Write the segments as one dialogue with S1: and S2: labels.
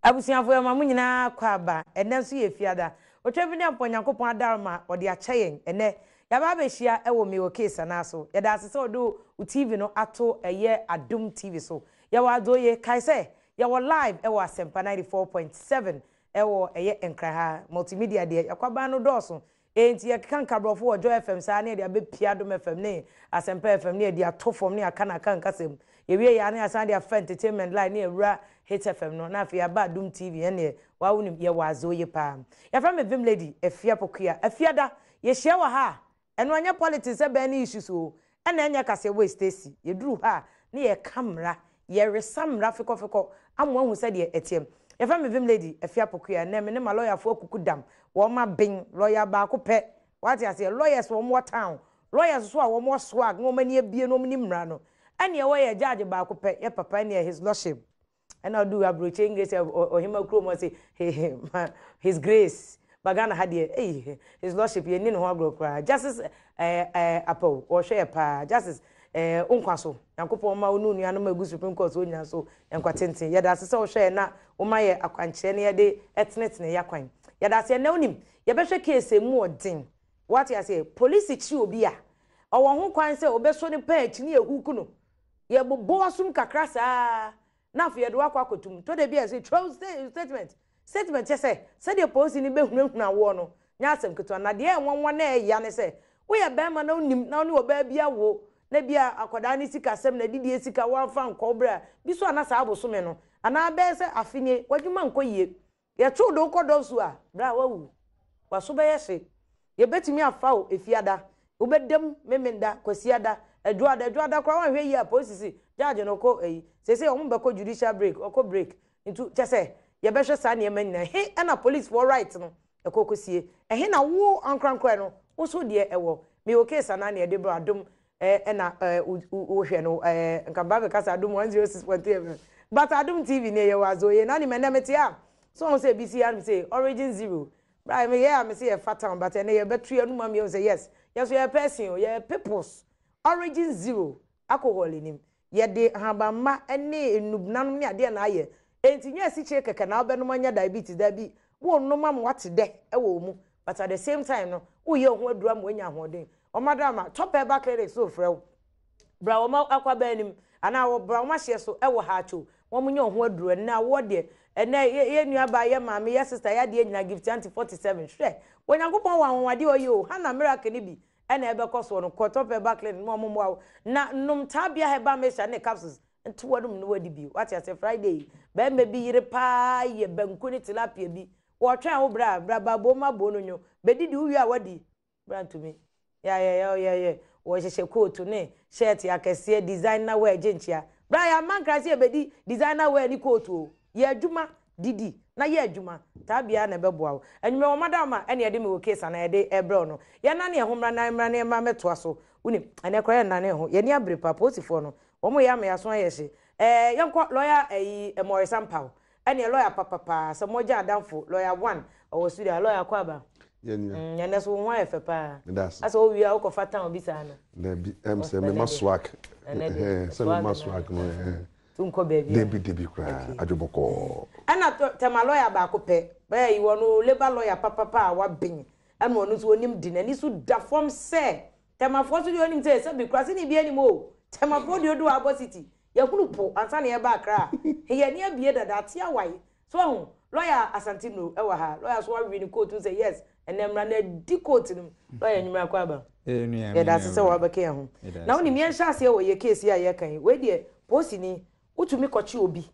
S1: Abusuafo yɛma mo nyinaa akwaaba. Ɛnnɛ nso yɛ Fiada. Otwa bi ne Ampɔn Nyankopɔn adaworoma ɔde akyɛ yɛn. Ɛnnɛ yɛaba abɛhyia wɔ Mewɔ Case anaa so. Yɛda ase sɛ wode wo TV no ato ɛyɛ Adom TV so. Yɛwɔ Adzoye. Kae sɛ yɛwɔ live wɔ Asɛmpa 94.7 wɔ ɛyɛ Nkran ha. Multimedia deɛ yɛkwaban no dɔɔso. Enti yɛkeka nkabrɔfo wɔ Joy FM saa na yɛde abɛpue Adom FM ne Asɛmpa FM na yɛde ato fam ne yɛaka no aka nkasa mu. Yɛwie yɛ a na yɛasan de afa Entertainment Line ne yɛawura Hits FM no na afei yɛaba Adom TV ɛnneɛ waa wonim yɛwɔ adze oye paa. Yɛfrɛ me Vim Lady Afia Pokuya. Afiada yɛhyia wɔ ha a ɛno ɛnyɛ politics sɛ bɛn ne issues oo Ɛna ɛnyɛ kaseɛ wei Stacy, yɛduru hɔ a ne yɛka mmara, yɛresa mmara fekɔfekɔ ama woahu sɛdeɛ ɛteɛ. Yɛfrɛ me Vim Lady Afia Pokuya, ɛnnɛ me ne m'alɔyafoɔ akuku dam, wɔn aben, lɔya baako pɛ, woate aseɛ, lawyers wɔn wɔ town, lawyers nso a wɔn wɔ swag na wɔn ani abue na wɔn nim mmara no, ɛne ɛwɔ yɛ judge baako pɛ, yɛ papa ɛneɛ His Lordship. Ɛna ɔdu aburokye English ɔhema kurom ɔse his grace ba Ghana ha deɛ ei his lordship yɛnni ne ho agorɔ koraa justice ɛɛ ɛɛ apɛw ɔhwɛ yɛ paa justice ɛɛ nkwa so Nyankopɔn ma wo ne onuanom a egu supreme court hɔ nyinaa so nkwa tenten yɛda ase sɛ wohwɛ yɛ na woma yɛ akwankyerɛ na yɛde ɛtenetene yɛ akwan yɛda ase ɛnɛ wonim yɛbɛhwɛ case emu ɔden wate aseɛ polisi kyi obi a ɔwɔ ho kwan sɛ ɔbɛsɔ ne pɛn akyi ne yɛhuku no Yɛbobɔ w'asom kakra saa na afei yɛde wo akɔ akɔto mu. Tɔ da bi a yɛse twerɛ wo statement. Statement kyerɛ sɛ sɛdeɛ polisini bɛhunahuna woɔ no nyɛ asɛm ketewa. Na deɛ ɛyɛ nwanwa na ɛyɛ ya ne sɛ woyɛ barima na wonim na wo ne ɔbaa bi awo na bi a akwadaa no sikasɛm na adidie sika woamfa ankɔ wo berɛ a bi so a na saa bosome no anaa bɛyɛ sɛ afe nie w'adwuma nkɔ yie. Yɛtow de wo kɔ dɔn su a, bere a woawu, w'aso bɛyɛ hye. Yebetumi afa wo Efiada, wobɛda mu Memenda, Kwasiada, Adwoada, Adwoada koraa woanhwɛ yie a polisi se judge no kɔ ayi. Seesei wɔn bɛkɔ judicial break, ɔkɔ break. Nti kyɛ sɛ yɛbɛhwɛ saa nneɛma nyinaa. He na policefoɔ right no ɛkɔ kɔsie? Ɛhe na wo ankorankorɛ no wo so deɛ ɛwɔ? Mewɔ case anaa nea ɛde brɛ Adom ɛna wohwɛ no nka mba bɛka sɛ Adom 106.3 FM but Adom TV ne yɛwɔ adze oye na nim ɛnɛ mete a so ɔho sɛ ebi si hanom sɛ Origin Zero bra meyɛ a mese yɛfa town but ɛnɛ yɛbɛto yɛn anum ama yɛhu sɛ yes yɛn so yɛyɛ person o yɛyɛ peoples Origin Zero alcohol nim Yɛde nhabamma ne nnubnanom ne adeɛ na ayɛ. Enti nyɛ asikyire kɛkɛ na wobɛnom anya diabetes, daabi. Worenom ama woate dɛ wɔ wo mu, but at the same time no, woreyɛ wo ho aduru ama woanya ahoɔden. Wɔn Top Herbal Clinic nso refrɛ wo. Bra wɔn akwaaba anim anaa bra wɔn ahyeɛ so wɔ Haatso. Wɔnyɛ wo ho aduru. Ɛnnɛ awoɔ deɛ, ɛnnɛ yɛn nuabaa, yɛn maame, yɛn sister, yɛn adeɛ nyinaa, Gift Auntie 47, hwɛ, Onyankopɔn wɔ anwanwadeɛ a ɔyɛ o, Hannah miracle no bi na ɛbɛkɔ soɔ no, kɔ Top Herbal Clinic na wɔn mmoa wo. Na nom Tabia Herbal Mixture ne capsules nto w'anom na wadi bi. Wate aseɛ? Friday yi, barima bi yere paa yɛ banku ne tilapia bi. Wɔretwɛn wo bra, bra ba boom aboo no nwo. Bɛdidi, wowie a wadi. Bra ntumi. Yɛ yɛ yɛ yɛ yɛ. Wɔhyehyɛ kootu ne shirt akɛseɛ, designer wear gye nkyea. Bra yɛamma nkra sɛ yɛbɛdi designer wear ne kootu o. Yɛ adwuma, didi na yɛ adwuma. Taa biara na ɛbɛboa wo. Anwummerɛ wɔn adawoma ɛna yɛde mewɔ case anaa yɛde ɛrebrɛ wo no. Yɛnnane yɛn ho mmra na mmra na yɛmmra mmɛtoa so. Wonim, ɛnnɛ koraa yɛnnane yɛn ho. Yɛn ani abere paa. Polisifoɔ no, wɔn reyɛ ama yɛn aso ayɛ hye. Ɛɛ, yɛnkɔ lɔya ɛyi Maurice Ampaw. Ɛneɛ lɔya papapaa, Asamoah Gyan adamfo, lɔya one, ɔwɔ studio ha. Lɔya kɔ aba.
S2: Yɛn nua.
S1: Mm, ɛnɛ so wo ho ayɛ fɛ paa.
S2: Meda ase.
S1: Asɛ wowie a wokɔfa town bi saa no.
S2: Dabi, ɛm sɛ mema swag.
S1: Ɛnɛ deɛ,
S2: Sɛ mema swag no, ɛhɛn.
S1: Tu nkɔ baabi a.
S2: Dabi dabi koraa, adwo bɔkɔɔ.
S1: Ɛna Tema lawyer baako pɛ, bɛyɛ yi ɔno labour lawyer papapa a waben, ɛna ɔno nso onim di, n'ani so da fam sɛ, Temafoɔ nso deɛ onim sɛ sɛbi kuraseni biara nim o, Temafoɔ deɛ odu Harbour City, yɛhunu po ansa na yɛba Accra, he yɛn ani abue dada, ate awae, so wahu, lawyer Asante Nuru ɛwɔ ha, lawyer nso awe ne coat mu sɛ yes, ɛnɛ mmra na adi coat no mu, lawyer anwummerɛ akɔ aba. Yɛda ase sɛ woabɛka yɛn ho. Na wonim, yɛnhyɛ aseɛ wɔ yɛ case yi a yɛreka yi. Wei deɛ, polisini, wotumi kɔkye obi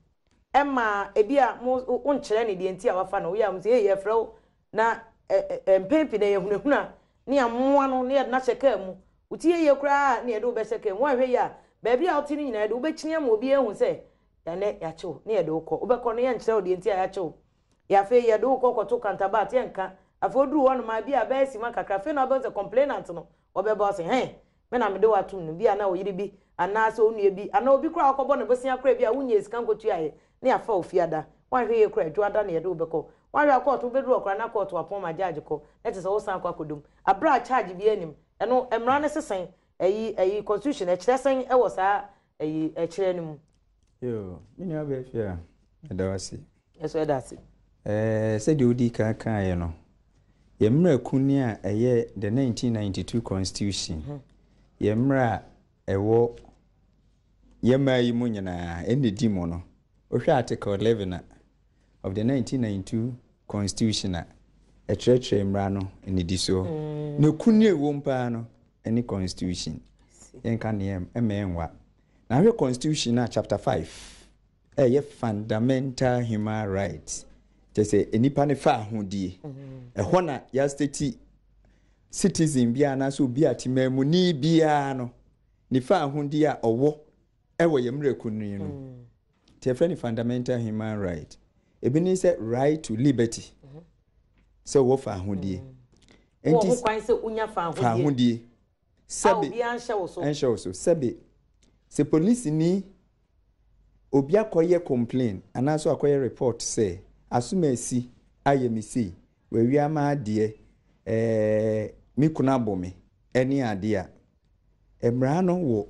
S1: ma ebi a mo wonkyerɛ no deɛ nti a wafa no. Woyɛ a mo sɛ, ei, yɛfrɛ wo. Na mpɛn pii no ɛyɛ hunahuna ne yɛamoa no na yɛde no ahyɛ kaa mu. Wo ti yɛ yie koraa a na yɛde wo bɛhyɛ kaa mu. Woanhwɛ yie a, baabi a wote no nyinaa yɛde wo bɛkyini ama obiara ahu sɛ ɛnnɛ yɛakye wo na yɛde wo kɔ. Wobɛkɔ no yɛnkyerɛ wo deɛ nti a yɛakye wo. Yɛ afei yɛde wo kɔ kɔto kantabat yɛnka afei oduru hɔ nom a bi a bɛyɛ sima kakra afei na wobɛhu sɛ complainant no ɔbɛba ɔse hɛn me na mede wo atom no bi a na ɔyere bi anaa sɛ onua bi anaa obi koraa a wakɔbɔ ne bosea koraa bi a wonyɛɛ sika nkɔtuaeɛ na yɛafa wo fiada woanhwɛ yie koraa adwoada na yɛde wo bɛkɔ woanhwɛ a kɔɔto wobɛduru hɔ koraa na kɔɔto apɔn ma judge kɔ na kyerɛ sɛ wosan akɔ akɔdom aberɛ a charge biara nnim ɛno mmara no se sɛn ɛyi ɛyi constitution ɛkyerɛ sɛn ɛwɔ saa ɛyi ɛkyerɛ no mu.
S3: Yoo, me nua bɛɛ fie a, meda wo ase.
S1: Yɛsɔ yɛda ase.
S3: Ɛɛ, sɛdeɛ wodii kan kaeɛ no, yɛn mmara kunini a ɛyɛ the 1992 Constitution, yɛn mmara a ɛwɔ yɛn man yi mu nyinaa, ɛna ɛdi mu no, wohwɛ Article 11 a, of the 1992 Constitution a, ɛkyerɛkyerɛ mmara no nnidisoɔ. Na kunini a ɛwɔ mu paa no, ɛne Constitution. Yɛnka neɛ ɛmma ɛnwa. Na wohwɛ Constitution no a, Chapter 5, ɛyɛ fundamental human right, kyerɛ sɛ nnipa no fa ahodie. Ɛhɔ na yɛastate citizen biara anaasɛ obi a temaamuni biara no ne fa ahodie a ɔwɔ ɛwɔ yɛn mmerɛ kunini no. Nti yɛfrɛ no fundamental human right. Ebi ne sɛ right to liberty, sɛ ɔwɔ fa ahodie.
S1: Wɔ ho kwan sɛ wonya fa
S3: fa ahodie.
S1: Sɛbe, a obiara nhyɛ wo so.
S3: Nhyɛ wo so. Sɛbe, sɛ polisini obi akɔyɛ complain anaasɛ akɔyɛ report sɛ asomasi ayɛ me sei, wawia m'adeɛ, ɛɛ me kunu abɔ me, ɛne adeɛ a, mmara no wɔ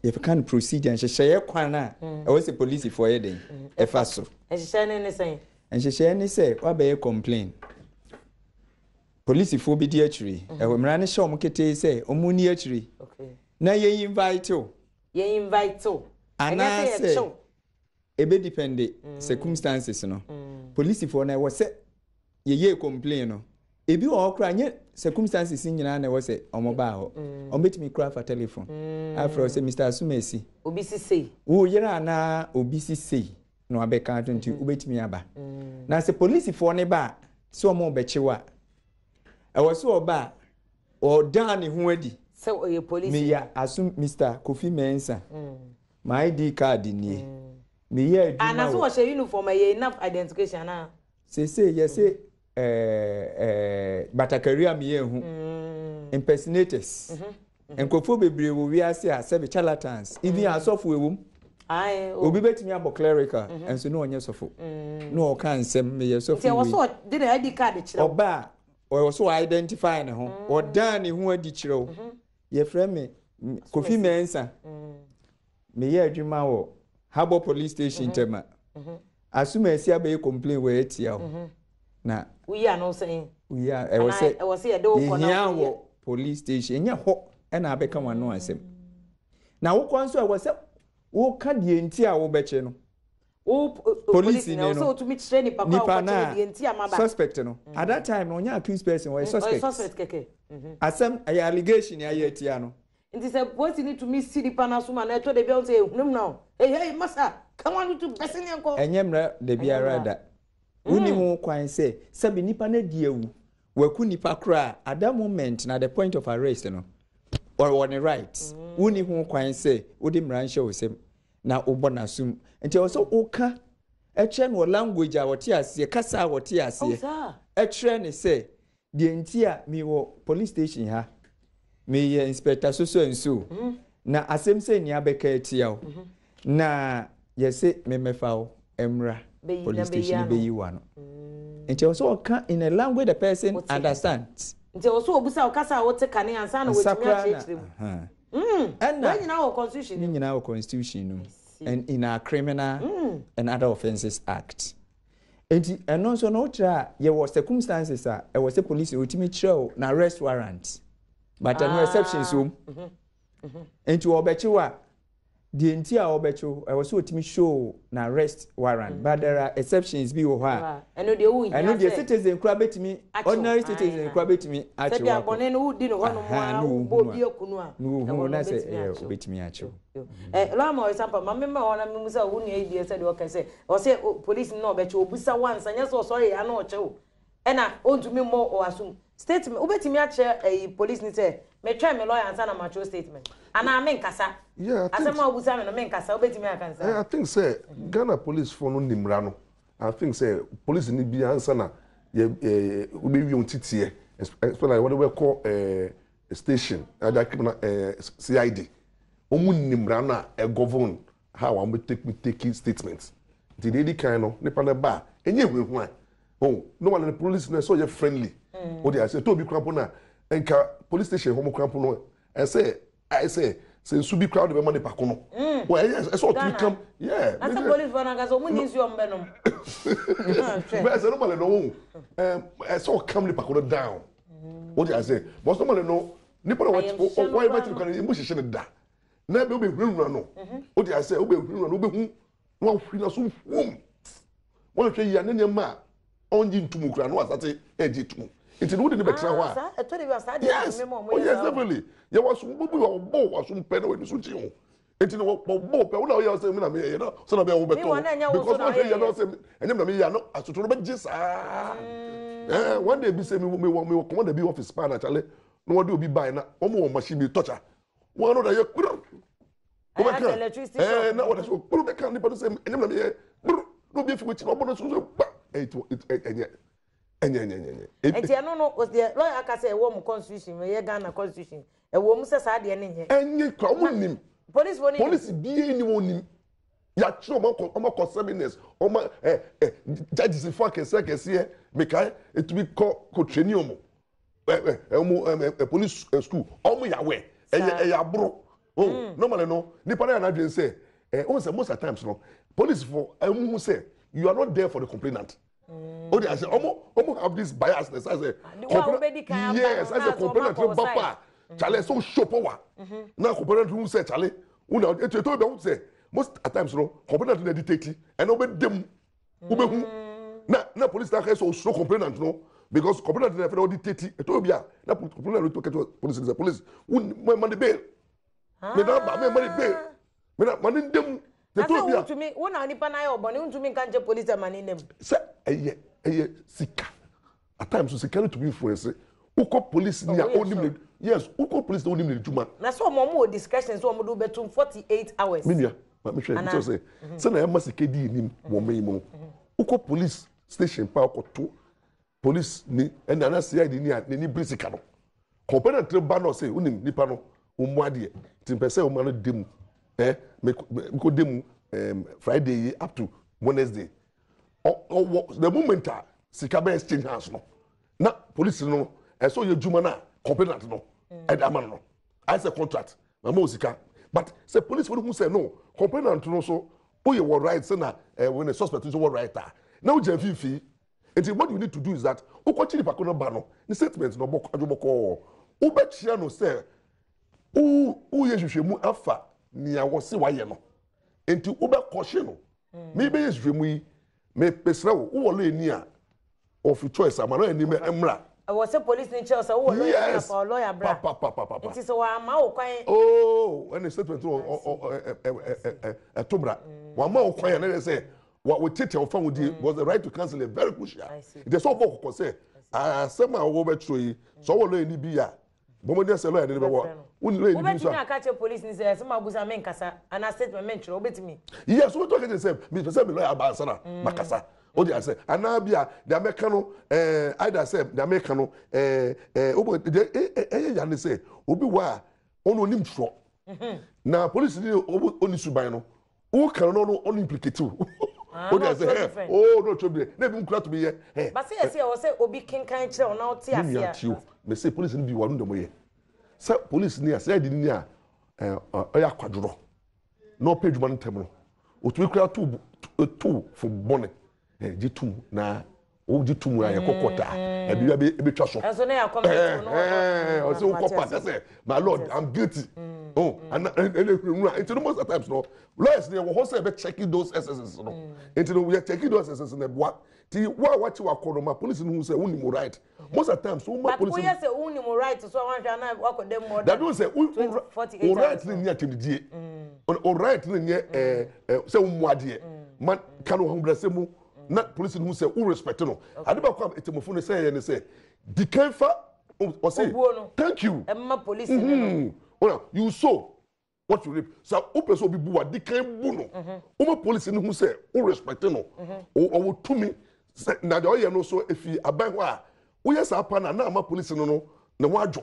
S3: yɛka no procedure, nhyehyɛeɛ kwan a ɛwɔ sɛ polisifoɔ yɛ den ɛfa so.
S1: Nhyehyɛeɛ no ne sɛn?
S3: Nhyehyɛeɛ ne sɛ wabɛyɛ complain, polisifoɔ bi di akyire, ɛwɔ mmara no hyɛ wɔn ketee sɛ wɔn ni akyire na yɛn invite wo.
S1: Yɛn invite wo.
S3: Anaasɛ ebe depend circumstances no. Polisifoɔ no ɛwɔ sɛ yɛyɛ complain no, ebi wɔ hɔ koraa nye circumstances nyinaa na ɛwɔ sɛ wɔn baa hɔ. Wɔn bɛtumi koraa fa telephone afrɛ sɛ Mr. Asumasi,
S1: obi si sei,
S3: wo yere anaa obi si sei na wabɛka ato nti wobɛtumi aba. Na sɛ polisifoɔ ne ba a, sɛ wɔn bɛkye wo a, ɛwɔ sɛ ɔba a ɔdaa ne ho adi
S1: sɛ ɔyɛ polisi.
S3: Meyɛ asom Mr. Kofi Mensah, my ID card nie, meyɛ adwuma
S1: wɔ. Anaasɛ wɔhyɛ uniform, ɛyɛ enough identification anaa?
S3: Seesei yɛsɛ batakari a meyɛ hu impersonators, nkurɔfoɔ bebree wɔ wiase a sɛbi charlatans, even asɔfo ɛwɔ mu. Obi bɛtumi abɔ clerical nso na ɔnyɛ sɔfo na ɔka nsɛm meyɛ sɔfo.
S1: Nti ɛwɔ so ɔde ne ID card kyerɛ
S3: wo. Ɔba a ɔwɔ so identify ne ho, ɔdan ne ho adi kyerɛ wo. Yɛfrɛ me Kofi Mensah, meyɛ adwuma wɔ Harbour Police Station Tema. Asomasi abɛyɛ complain wɔ atia wo na
S1: woyi ano sɛn?
S3: Woyi a ɛwɔ sɛ
S1: ɛwɔ sɛ yɛde wo kɔ na
S3: yɛhia wɔ police station, ɛnyɛ hɔ ɛna abɛka wɔn ano asɛm. Na wokɔ nso, ɛwɔ sɛ woka deɛ nti a wobɛkye no.
S1: Wo
S3: police
S1: ni no, sɛ wotumi kyerɛ nipa kɔ a wokɔkyerɛ deɛ nti a maba.
S3: Suspect no, at that time no, ɔnyɛ accused person, ɔyɛ suspect.
S1: Ɔyɛ suspect kɛkɛ.
S3: Asɛm ɛyɛ allegation ayɛ atia no.
S1: Nti sɛ polisi ni tumi si nipa n'aso ma na ɛtɔ de bi a wɔn sɛ ehunahuna o, hey hey, masa ka wɔn to bɛsi ne nkɔ.
S3: Ɛnyɛ mmerɛ da biara da. Wonni ho kwan sɛ sɛbi nipa no adi awu, waku nipa koraa, at that moment na the point of arrest no, ɔwɔ ne right. Wonni ho kwan sɛ wode mmara nhyɛ wo nsam na wobɔ n'asom. Nti ɛwɔ sɛ woka ɛkyerɛ no wɔ language a wɔte aseɛ, kasa a wɔte aseɛ, ɛkyerɛ ne sɛ deɛ nti a mewɔ police station ha, meyɛ inspector soso nso na asɛm sɛ nea bɛka atia wo na yɛsɛ memɛfa wo mmra police station bɛyi wo ano. Nti ɛwɔ sɛ ɔka in a language the person understands.
S1: Nti ɛwɔ sɛ obusa ɔkasa a wote kane ansa na wɔatumi akyerɛkyerɛ mu.
S3: Ɛna
S1: wɔn nyinaa wɔ constitution.
S3: Ne nyinaa wɔ constitution no mu and in our Criminal and Other Offences Act. Nti ɛno nso no, wokyerɛ a yɛwɔ circumstances a ɛwɔ sɛ police otumi kyerɛ wo na arrest warrant, but ɛno exceptions wɔ mu. Nti ɔbɛkye wo a, deɛ nti a ɔbɛkye wo, ɛwɔ sɛ otumi show na arrest warrant, but there are exceptions bi wɔ hɔ a
S1: ɛno deɛ wohia.
S3: Ɛno deɛ citizen kora bɛtumi, ordinary citizen kora bɛtumi akye wo
S1: akɔ. Sɛdeɛ abɔne no wodi no hɔ nom a wobɔ obi akunu a
S3: na wohu na sɛ ɛyɛ obɛtumi akye wo.
S1: Ɛ lɔɔma ɔyɛ ma mema hɔ na memu sɛ wo nua yi deɛ, sɛdeɛ ɔka sɛ ɔsɛ police no na ɔbɛkye, obusa wansa, nyɛ sɛ ɔsɔre yɛ ana ɔkyɛ wo ɛna ɔntumi mmɔ ɔasom statement. Wobɛtumi akyerɛ ɛyi police ni sɛ metwɛn me lawyer ansa na matwerɛ statement anaa menkasa? Asɛm a wobusa me no, menkasa. Wobɛtumi aka nsa?
S2: I think sɛ Ghana police fo no nimra no. I think sɛ police ni bi ansa na yɛ wobɛwie wɔn titiɛ, especially wɔde bɛkɔ station ɛde criminal CID, wɔn nimra no a ɛgovern how wɔn bɛ take statement. Nti deɛ edi kan no, nipa no ba a, enye ehunahuna oh. Normally the police no ɛsɛ ɔyɛ friendly o de ase ɛtɔ obi kura mpo na nka police station hɔ mo kura mpo no, ɛsɛ ayɛ sɛ Sɛ nsu bi koraa wode bɛma nipa ko no. Wɔ ɛyɛ ɛsɛ ɔtumi kam. Yeah.
S1: Na sɛ police fo nankasa ɔmo ni nsuo ɔmo bɛnom.
S2: Bɛyɛ sɛ normally no wɔn ɛsɛ ɔkam nipa ko no down. Wode ase. But normally no nipa na wɔyɛ bɛtiri kwan emu hyehyɛ no da. Na ebe wobɛhunahuna no. Wode ase wobɛhunahuna no wobɛhu na wahuri na so hwum. Wɔnhwɛ yie a ne nneɛma a ɔngye ntum kura no asate ɛgye tum. Nti no wode ne bɛtena hɔ a. Yes, oh yes, definitely. Yɛ wasom bubu yɛ ɔbɔ wasom pɛ na w'ani so gye ho. Nti no wɔbɔ pɛ wona woyɛ sɛ me na meyɛ na sɛ na bɛyɛ wo bɛtɔ because wɔhwɛ yɛ na sɛ ɛnyɛ me na meyɛ no asoto no bɛgye saa. One day bi sɛ mewɔ commander bi office paa na kyale na wɔde obi bae na wɔn wɔ machine bi tɔkya wɔn ano da yɛ kpuru wobɛka ɛɛ na wɔde so kpuru bɛka nipa no sɛ ɛnyɛ me na meyɛ kpuru na obi afi wɔkyi na ɔbɔ no so so gba ɛnyɛ ɛnyɛ ɛnyɛ ɛnyɛ ɛnyɛ.
S1: Nti ɛno no deɛ lawyer aka sɛ ɛwɔ mu constitution mu, ɛyɛ Ghana constitution, ɛwɔ mu sɛ saa deɛ no nyɛ.
S2: Ɛnyɛ kura wɔn nim.
S1: Polisi wɔn nim.
S2: Polisi bie ni wɔn nim. Yàtúrọ̀ wɔn akɔ wɔn akɔ seminars wɔn ɛ ɛ judges fo akɛseɛ akɛseɛ mekae etumi kɔ kɔ training wɔn ɛ ɛ wɔn ɛ ɛ police school wɔn yɛ awɛ ɛyɛ ɛyɛ aboro. Oh normally no nipa na yɛ n'adwene sɛ ɛ wɔn sɛ most of the times no police fo ɛmu hu sɛ you are not there for the complainant. O de ase ɔmo ɔmo have this biasness asɛ
S1: complainant,
S2: yes, asɛ complainant no ba pa chale so show power na complainant hu sɛ chale una etu etu bɛ hu sɛ most at times no complainant na dictate ɛna ɔbɛ dem wobɛ hu na police na akɛ sɛ osuro complainant no because complainant na fɛ na ɔdictate etu bi a na complainant no to kɛtɛ police sɛ police wun mɛ ma ne bail mɛ na ba mɛ ma ne bail mɛ na ma ne ndem.
S1: Na sɛ wontumi, wo na nipa no ayɛ ɔbɔne, wontumi nka nkyɛ polisi sɛ ma ne nna mu.
S2: Sɛ ɛyɛ ɛyɛ sika. At times sika no tumi influence. Wokɔ polisi ni a onim ne, yes, wokɔ polisi na onim ne dwuma.
S1: Na sɛ ɔmo ɔmo wɔ discretion sɛ ɔmo de wobɛtum 48 hours.
S2: Me nua, ma me hwɛ, kyerɛ sɛ sɛ na ɛma sika di anim wɔ ɔman yi mu no. Wokɔ police station pa wokɔto police ni ɛna ana CID ni a n'ani bere sika no. Complainant no ba na ɔsɛ wonim nipa no ɔmmu adeɛ nti mpɛ sɛ ɔma no da mu eh mekɔ da mu Friday yi up to Wednesday. Ɔwɔ the moment a sika bɛ exchange hands no na police no ɛsɛ ɔyɛ adwuma no a complainant no ɛde ama no no ayɛ sɛ contract na ma sika, but sɛ police no hu sɛ no complainant no so woyɛ wɔ right sɛ na ɛwɔ ne suspect nso wɔ right a na wogyina mfimfini. Nti what you need to do is that wokɔkye nipa ko no ba no ne statement no ɔbɔ adwo bɔkɔɔ wobɛkyerɛ no sɛ woyɛ nhwehwɛmu afa nea wɔse wayɛ no nti wobɛkɔhye no mebɛyɛ nhwehwɛmu yi mepɛsrɛ wo wowɔ lawyer ni a of choice ama lawyer ni mmra.
S1: Ɛwɔ sɛ police ni kyerɛ sɛ wowɔ lawyer ni afa lawyer bra.
S2: Papapapapa.
S1: Nti sɛ wɔama wo kwan.
S2: Oh, ɛne statement no ɛto mmra. Wɔama wo kwan a na ɛyɛ sɛ wɔtete wɔfa wo die because the right to counsel is very crucial. Nti sɛ ɔbɔ kɔkɔ sɛ asɛm a wɔbɛtwerɛ yi sɛ ɔwɔ lawyer ni bi a bɔmmɔden sɛ lawyer ni bɛwɔ wo lawyer ni bi nso a.
S1: Wobɛtumi aka kyerɛ police ni sɛ ɛsɛ ma abusa me nkasa anaa statement me ntwerɛ wobɛtumi.
S2: Yes, wobɛtumi aka kyerɛ sɛ mepɛ sɛ me lawyer aba ansa na makasa. O de asɛ anaa bi a deɛ mɛka no ɛɛ either sɛ deɛ mɛka no ɛɛ ɛɛ wobɛ deɛ ɛyɛ ya ne sɛ obi wɔ a ɔno onim twerɛ na police ni ɔni suban no woka no no ɔno implicate wo. O de asɛ ɛ oo n'o twɛ bi na ebi mu kura tumi yɛ ɛ.
S1: Basi yɛ sɛ ɛwɔ sɛ obi kenkan kyerɛ wo na ɔte aseɛ.
S2: Ne nua tio mɛ sɛ police ni bi wɔ ɔno dɛm yɛ sɛ police ni a sɛ ɛdi ni a ɛɛ ɔyɛ akwadworɔ na ɔpɛ adwuma no ntɛm no otumi kura to fo bɔne ɛ gye tum na wogye tum a yɛkɔ court a ɛbi bi ebetwa so.
S1: Ɛnso ne yɛ akɔmɛ
S2: no ɛɛ ɔsɛ wokɔ park ɛsɛ my lord, I'm guilty. Oh, ana ɛna ehurehura nti no most of the times no lawyers ni ɛwɔ hɔ sɛ ɛbɛ check those sss no nti no yɛ check those sss no ɛboa ti wo a wakye wakɔ no ma police no hu sɛ wonim right most of the times wo ma police.
S1: But woyɛ sɛ wonim right so a wanhwɛ ana wakɔ dɛm more
S2: than. Dabi o sɛ wo right ne nyɛ atɛmdidie, o right ne nyɛ ɛɛ ɛ sɛ wo mu adeɛ ma ka no ahobrɛsɛ mu na police no hu sɛ wo respect no. Ade baako a etemofo no sɛ yɛ ne sɛ di kan fa ɔse thank you.
S1: Ɛma police no.
S2: You sow what you reap. Sɛ wopɛ sɛ obi bu wa di kan bu no. Woma police no hu sɛ wo respect no, ɔwɔ tumi sɛ na deɛ ɔyɛ no so efi aban hɔ a woyɛ saa pa na ama police no ne ho adwo.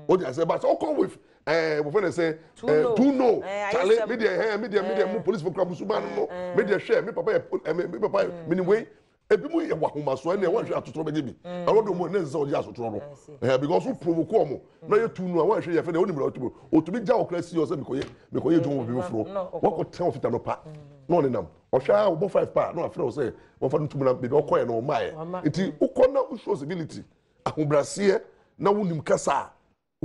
S2: O de asɛ ba sɛ ɔkɔ with wɔfɛ ne sɛ too no chale mi deɛ hɛn mi deɛ mi deɛ mu police fo kura musuba no mi deɛ hwɛ mi papa yɛ mi papa mi ni wei. Ebi mu yɛ wɔ ahomasoɔ ɛnna wɔnhwɛ atotorɔ bɛgye bi. Ɛwɔ de wɔn ɛnna nsɛ ɔgye asotorɔ no. Ɛhɛn because wo provoke wɔn na yɛ tu no a wɔnhwɛ yɛ fɛ deɛ wɔnim na ɔtumi otumi gya ɔkora si hɔ sɛ mekɔyɛ mekɔyɛ adwuma wɔ biribi foforɔ. Wakɔ tɛn ɔfita no pa na ɔnenam. Ɔhwɛ a ɔbɔ five pa na wafrɛ wo sɛ wɔmfa no ntum na baabi ɔkɔɛ no ɔmmaeɛ. Nti wokɔ na wo show civility, ahobrɛaseɛ na wonim kasa a,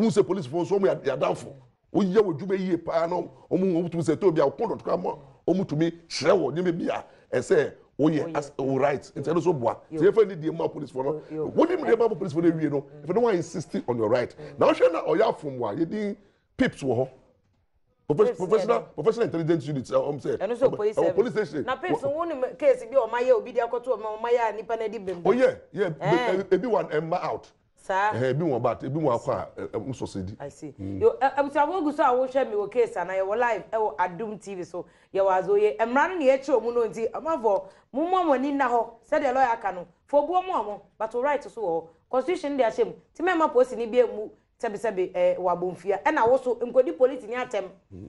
S2: Wohu sɛ polisifo nso wɔn yɛ adamfo. Woyɛ wɔn adwuma yie paa na wɔn wɔn tumi sɛ ɛtɔ bi a wɔko dɔtɔ koraa ma wɔn tumi kyerɛ wɔ nneɛma bi a ɛsɛ woyɛ as wo right nti ɛno nso boa. Sɛ yɛfa ne die ma polisifo no, wonim deɛ ma polisifo no awie no, afei na wɔn insist on your right. Na wohwɛ na ɔyɛ afom a yɛdin pips wɔ hɔ. Professional professional intelligence unit ɔm sɛ
S1: ɛno nso police
S2: ɛwɔ police station.
S1: Na pips wo nim case bi a wɔn ayɛ obi de akɔto wɔn wɔn ayɛ a nipa no adi bem.
S2: Oh yeah yeah ebi wa ɛmma out.
S1: Saa.
S2: Ɛhɛn ebi wɔn but ebi wɔn akɔ a ɛ ɛ nsɔsɛ di.
S1: I see. Yo, abusuafo gu so a wohwɛ me wɔ case ana yɛwɔ live ɛwɔ Adum TV so. Yɛwɔ Azoye. Mmara no na yɛkyerɛ ɔmo no nti amanfoɔ mommɔ mo ani nna hɔ sɛdeɛ lawyer aka no. Fa obuo ma ɔmo but wo right so wɔ hɔ. Constitution no de ahyɛ mu. Nti mɛmma polisini bi ammu sɛbesɛbe ɛɛ wɔ abomfia. Ɛna wo so nkɔdi polisini atɛm.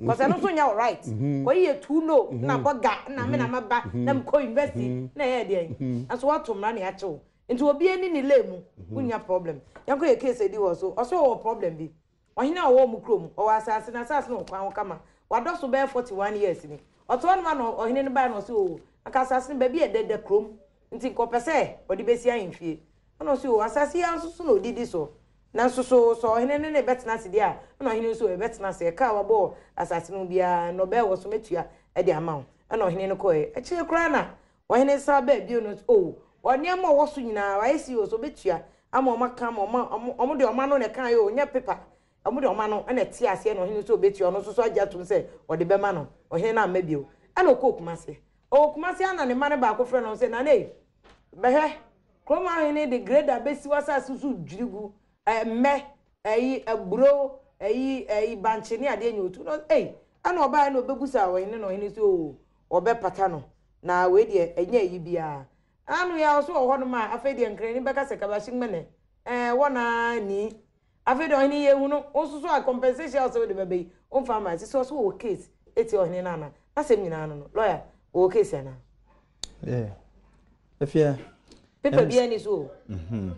S1: Cause ɛno nso nyɛ wo right. Kɔyi yɛ too no na bɔ ga na me na maba na mekɔ university na ɛyɛ deɛn. Nso woato mmara na yɛakye wo. Nti obi ani ne lay mu wonnya problem. Yɛnkɔ yɛ case a edi hɔ so. Ɔse ɔwɔ problem bi. Ɔhene a ɔwɔ ɔmo kurom, ɔwɔ asaase, n'asaase no wɔ kwan ho kama. Wadɔ so bɛyɛ 41 years ni. Ɔte hɔ nom a na ɔhene no bae na ɔse oo, anka asaase no baabi a ɛda da kurom nti nka ɔpɛ sɛ ɔde besi ahemfie. Ɛna ɔse oo, asaase yi ara nso so na odidi so. Nanso so sɛ ɔhene ne no rebɛtena ase deɛ a, ɛna ɔhene no nso ɔrebɛtena ase. Ɛka a wabɔ wɔ asaase no ho biara, nnɔbae a ɛwɔ so mɛtua de ama wo. Ɛna ɔhene no kɔeɛ. Akyire koraa na Ɔhene san baa bio no, oh, wɔ nneɛma a ɔwɔ so nyinaa, wayɛ CEO so ɔbɛtua ama wɔn aka ama wɔn, wɔn de wɔn ano na ɛkaeɛ o, nyɛ pepa, wɔn de wɔn ano na ɛte aseɛ na ɔhene nso ɔbɛtua, ɔno nso so agye atom sɛ ɔde bɛma no, ɔhene no amma bio. Ɛna ɔkɔɔ Kumase. Ɔwɔ Kumase ara na ne mma no baako frɛ no sɛ, Nana ei, bɛhwɛ, kurom ha hene de grader bɛsi w'asase so dwiri gu, mmɛ, ɛyi, aburo, ɛyi, ɛyi, bankye ne adeɛ nyɛ otu. No, ei, ɛna ɔbaeɛ na ɔbɛbusa ɔhene na ɔhene sɛ, oo, wɔbɛpata no, na wei deɛ ɛnyɛ ayi biara. Ano yi ara ɔso wɔ hɔnom a, afei deɛ Nkrani bɛka sɛ Kabashing mene, ɛɛ, wɔn ara ni. Afei deɛ ɔhene yɛhu no, wo nso so a compensation a ɔsɛ wode bɛba yi, womfa mma. Ɛsɛ sɛ ɔso wɔ case ɛtia ɔhene no anaa? N'asɛm nyinaa no no, lawyer, wɔwɔ case anaa?
S3: Yeah. Afia.
S1: Paper biara ni so o.
S3: Mhm.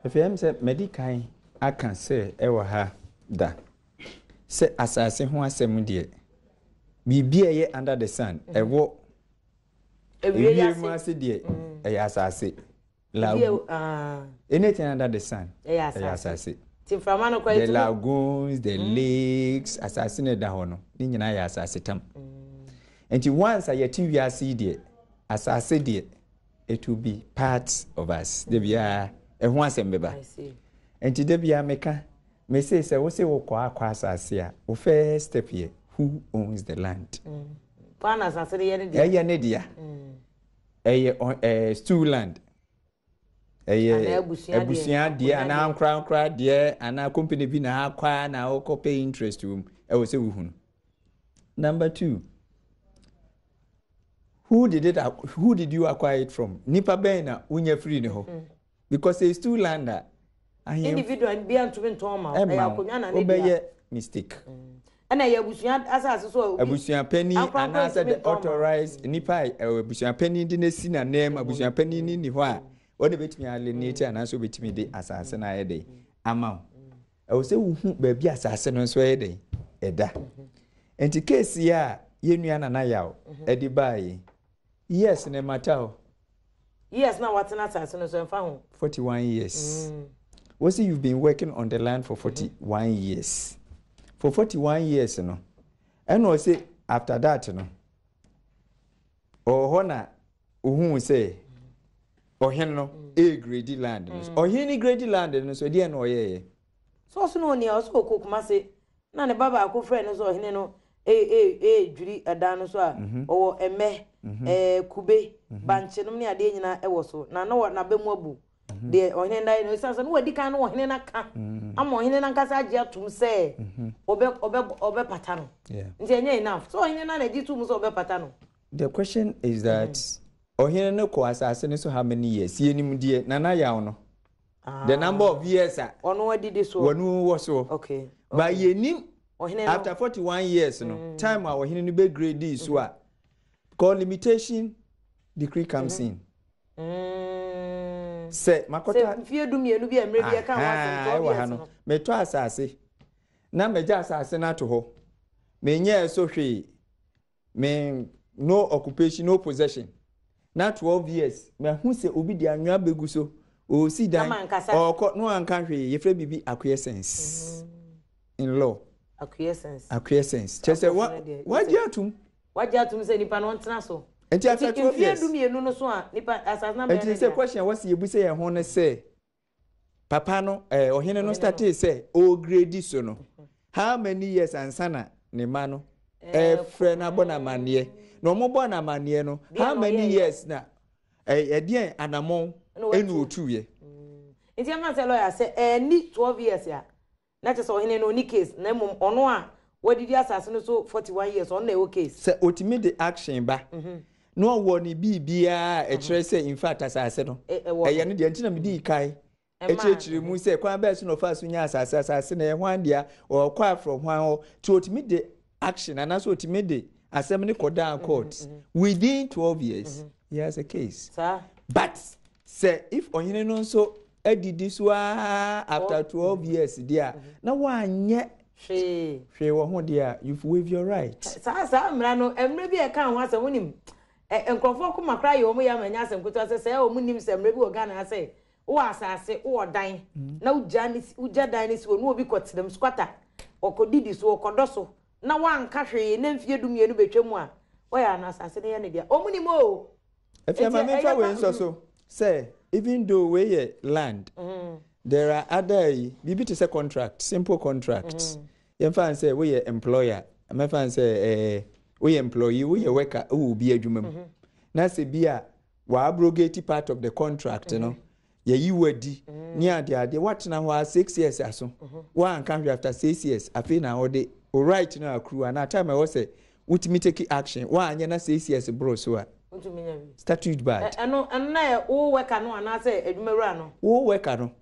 S3: Afia, ɛm sɛ madi kan aka sɛ ɛwɔ ha da. Sɛ asase ho asɛm deɛ, biribi a ɛyɛ under the sun, mm. ɛwɔ ewiem ase deɛ, mm. ɛyɛ asase. Lagoon. Ah. Anything under the sun, ɛyɛ asase. The lagoons, the mm. lakes, asase na ɛda hɔ no, ne nyinaa yɛ asase tam. Nti once a yɛte wiase yi deɛ, asase deɛ, it will be part of us. Da biara, ɛho asɛm bɛba. Nti da biara meka Mese sɛ wose wokɔ akɔ asase a, wo first step yɛ who owns the land.
S1: Hwan na asase no yɛ ne dea?
S3: Ɛyɛ ne dea. Ɛyɛ ɛɛ stool land. Ɛyɛ abusua deɛ anaa ankorankora deɛ anaa company bi na akɔ a na wokɔ pay interest wɔ mu. Ɛwɔ sɛ wohunu. Number two, who did it who did you acquire it from? Nipa bɛn na wonya firi ne hɔ? Because ɛyɛ stool land a,
S1: ahemfo. Individual biara ntumi ntɔn ma wo. Ɛyɛ akonnwa na ne dea.
S3: Wobɛyɛ mistake.
S1: Ɛna ɛyɛ abusua asase so a obi.
S3: Abusua panin anaasɛ the authorized nipa a abusua panin de no asi n'ananmu, abusua panin no nni hɔ a, ɔna ebetumi alienate anaasɛ obetumi de asase no ayɛ dɛn ama wo. Ɛwɔ sɛ wohu baabi asase no nso ɛyɛ dɛn ɛda. Nti case yi a yɛn nua Nana Yaw ɛde baa yi, Years no ɛmata o.
S1: Years na watena asase no so ɛmfa ho.
S3: 41 years. Mm. Wɔsi you've been working on the land for 41 mm -hmm. years. For 41 years no, ɛna ɔsi after that no, ɔwɔ hɔ na ohun sɛ ɔhen no ɛregredi land no so. Ɔhen no gredi land no so ɛdeɛ na ɔyɛɛyɛ.
S1: Sɛ ɔso na ɔni a ɔsɛ ɔkɔ Kumase na ne ba baako frɛ no sɛ ɔhene no ɛredwiri ɛdan no so a mhm. ɔwɔ ɛmɛ mhm. ɛɛ kube mhm. bankye nom ne adeɛ nyinaa ɛwɔ so na na n'aba mu abu deɛ ɔhene no ayɛ no ɛsiane sɛ na wadi kan no ɔhene no aka ama ɔhene no ankasa agye atom sɛ ɔbɛ ɔbɛ ɔbɛpata no nti ɛnyɛ enough sɛ ɔhene no na agye tom sɛ ɔbɛpata no.
S3: The question is that ɔhene no kɔ asase no so how many years? Yɛnim deɛ Nana Yaw no. The number of years a.
S1: Ɔno adidi soɔ.
S3: Wɔn wɔ soɔ.
S1: Okay.
S3: But yɛnim after 41 years no mm. time a ɔhene no bɛ grade so a because limitation decree comes mm -hmm. in. Sɛ makɔtɔ.
S1: Sɛ mfie 12 bi a mmerɛ bi ɛka ho asɛm 12 years no.
S3: Metɔ asase na magya asase no ato hɔ. Menyɛɛ so hwee. Me no occupation, no possession. Na 12 years mahu sɛ obi de anwea bɛgu so, ɔresi dan, ɔrekɔ na wanka hwee. Yɛfrɛ biribi acquiescence in law.
S1: Acquiescence.
S3: Acquiescence. Kyerɛ sɛ wagye atom.
S1: Wagye atom sɛ nipa no ɔntena so.
S3: Nti after 12 years.
S1: Mfie 12 no so a nipa asase na bɛyɛ ne
S3: dea. Nti sɛ question a wɔsi yɛbu sɛ yɛn ho ne sɛ papa no ɛɛ ɔhene no startee sɛ ɔregredi so no how many years ansa na ne ma no ɛfrɛ no abɔ no amanneɛ na wɔn bɔ no amanneɛ no how many years na ɛdeɛn anamɔn ɛna ɔtuiɛ.
S1: Nti ɛma sɛ lawyer sɛ ɛni 12 years a Na kyerɛ sɛ ɔhene no ɔnni case na mmom ɔno a wadidi asase no so 41 years ɔno na ɛwɔ case.
S3: Sɛ ɔtumi de action ba na ɔwɔ ne biribiara a ɛkyerɛ sɛ in fact asase no ɛyɛ ne deɛ nti na medii kan kyerɛkyerɛ mu sɛ kwan bɛɛ so na ɔfaa so nyaa asase, asase no ɛyɛ hwan dea, ɔkɔ afrɔ hwan hɔ, nti ɔtumi de action anaasɛ ɔtumi de asɛm no kɔdaa court within 12 years he has a case. But sɛ if ɔhene no nso adidi so ara after 12 years deɛ a na wanyɛ
S1: hwee
S3: hwee wɔ ho deɛ a you've waived your right.
S1: Saa mmara no mmerɛ bi a ɛka ho asɛm wonim nkurɔfoɔ koma koraa yɛ wɔn yɛ ama ɛnyɛ asɛm ketewa sɛ sɛ wɔn nim sɛ mmerɛ bi wɔ Ghana ha sɛ wowɔ asase wowɔ dan na wogya ne wogya dan no si hɔ na obi kɔtena mu squatter ɔkɔdidi so ɔkɔdɔ so na wanka hwee na mfie 12 bɛtwa mu a wɔyɛ ano asase no yɛ ne dea wɔn nim o.
S3: Afei ma memfa wei nsɔ so sɛ even though wei yɛ land there are other yi biribi te sɛ contract simple contract yɛmfa n sɛ woyɛ employer mɛfa n sɛ ɛɛ woyɛ employee woyɛ worker wɔ obi adwuma mu na sɛ bi a wɔabrogate part of the contract no yɛyi wo adi ne adeɛ adeɛ woatena hɔ a 6 years aso woanka hwee after 6 years afei na wode wo right no akuru anaa time ɛwɔ sɛ wotumi take action woanyɛ na 6 years boro so a statute barred.
S1: Ɛno ɛno na yɛ wo worker no anaasɛ adwumawura no.
S3: Wo worker no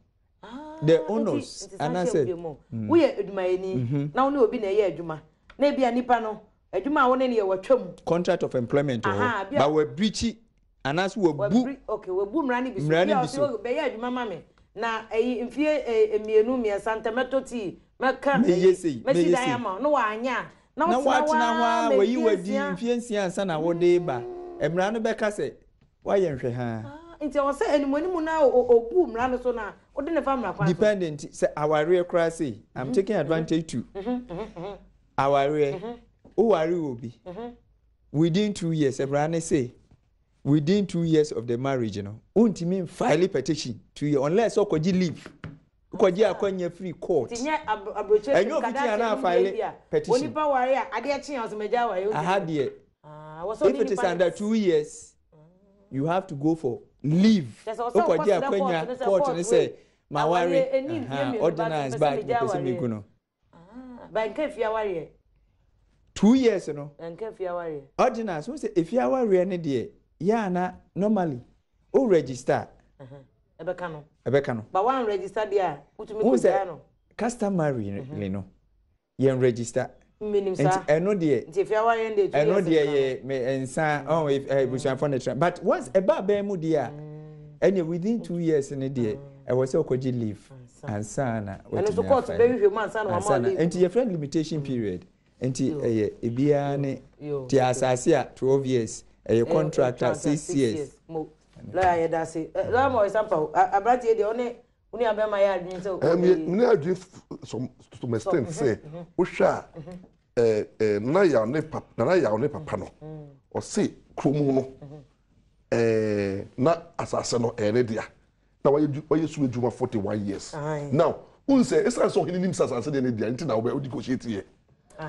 S3: the owners anaasɛ.
S1: Woyɛ adwumayɛni na wo ne obi na ɛyɛ adwuma na ebi a nipa no adwuma a wo ne no yɛ watwa mu.
S3: Contract of employment wɔ hɔ ba wɔ breach anaasɛ wabu.
S1: Okay, wabu mmara no bi so. Mmara no bi so. Bɛyɛ adwuma ma me na ɛyi mfie 2 3 ntɛmɛtɔ tii mɛka
S3: mɛyɛ sei
S1: mɛsi dan ama na wanyɛ a
S3: na watena hɔ a wayi wadi mfie 6 ansa na wode ba mmara no bɛka sɛ wayɛ nhwɛ haa.
S1: Nti ɛwɔ sɛ animuanimu na obu mmara no so na wode ne fa mmara kwan
S3: so. Dependent sɛ awareɛ koraa sei I'm taking advantage to awareɛ woware obi within 2 years mmara ne say within 2 years of the marriage no wontumi nfile petition 2 years unless ɔkɔgye leave kɔgye akwanya firi court.
S1: Ɛnyɛ
S3: obi ti ana afile petition.
S1: Onipa ware a adeɛ kye a ɔsɛ mɛgya aware.
S3: Aha deɛ if it is under 2 years you have to go for leave. Wokɔgye akwanya court ne sɛ ma ware ordinance back mepɛ sɛ megu no.
S1: Banka fie awareɛ.
S3: 2 years no.
S1: Nka fie awareɛ.
S3: Ordinance wo sɛ efie awareɛ ne deɛ yɛ ana normally o register.
S1: Ɛbɛka no.
S3: Ɛbɛka no.
S1: Ba wan register deɛ a wotumi kɔ gyaa no.
S3: Customary no yɛn register.
S1: Mmenim saa.
S3: Nti ɛno deɛ.
S1: Nti efie awareɛ deɛ 2 years.
S3: Ɛno deɛ yɛ me nsa ɔn ebusuafo ne tra but once ɛba abɛn mu deɛ a ɛnna within 2 years ne deɛ ɛwɔ sɛ ɔkɔgye leave ansa na
S1: ɛno nso court bɛhwehwɛ mu ansa na wama leave.
S3: Nti yɛfrɛ limitation period nti ɛyɛ ebiara ne te asase a 12 years ɛyɛ contract a 6 years.
S1: Lawyer yɛ da se lawyer ma ɔyɛ sampa o aberanteɛ deɛ ɔne wo nua bɛrima yɛ adwene sɛ.
S2: Ɛmi ne adwene some to some extent sɛ wohwɛ a ɛɛ nana yaw ne papa nana yaw ne papa no ɔse kurom no na asase no ɛyɛ ne dea na wayɛ wayɛ so adwuma 41 years now n sɛ esan sɛ ɔhene nim sɛ asase deɛ ne dea nti na ɔbɛ ɔdi kò hyɛ tiɛ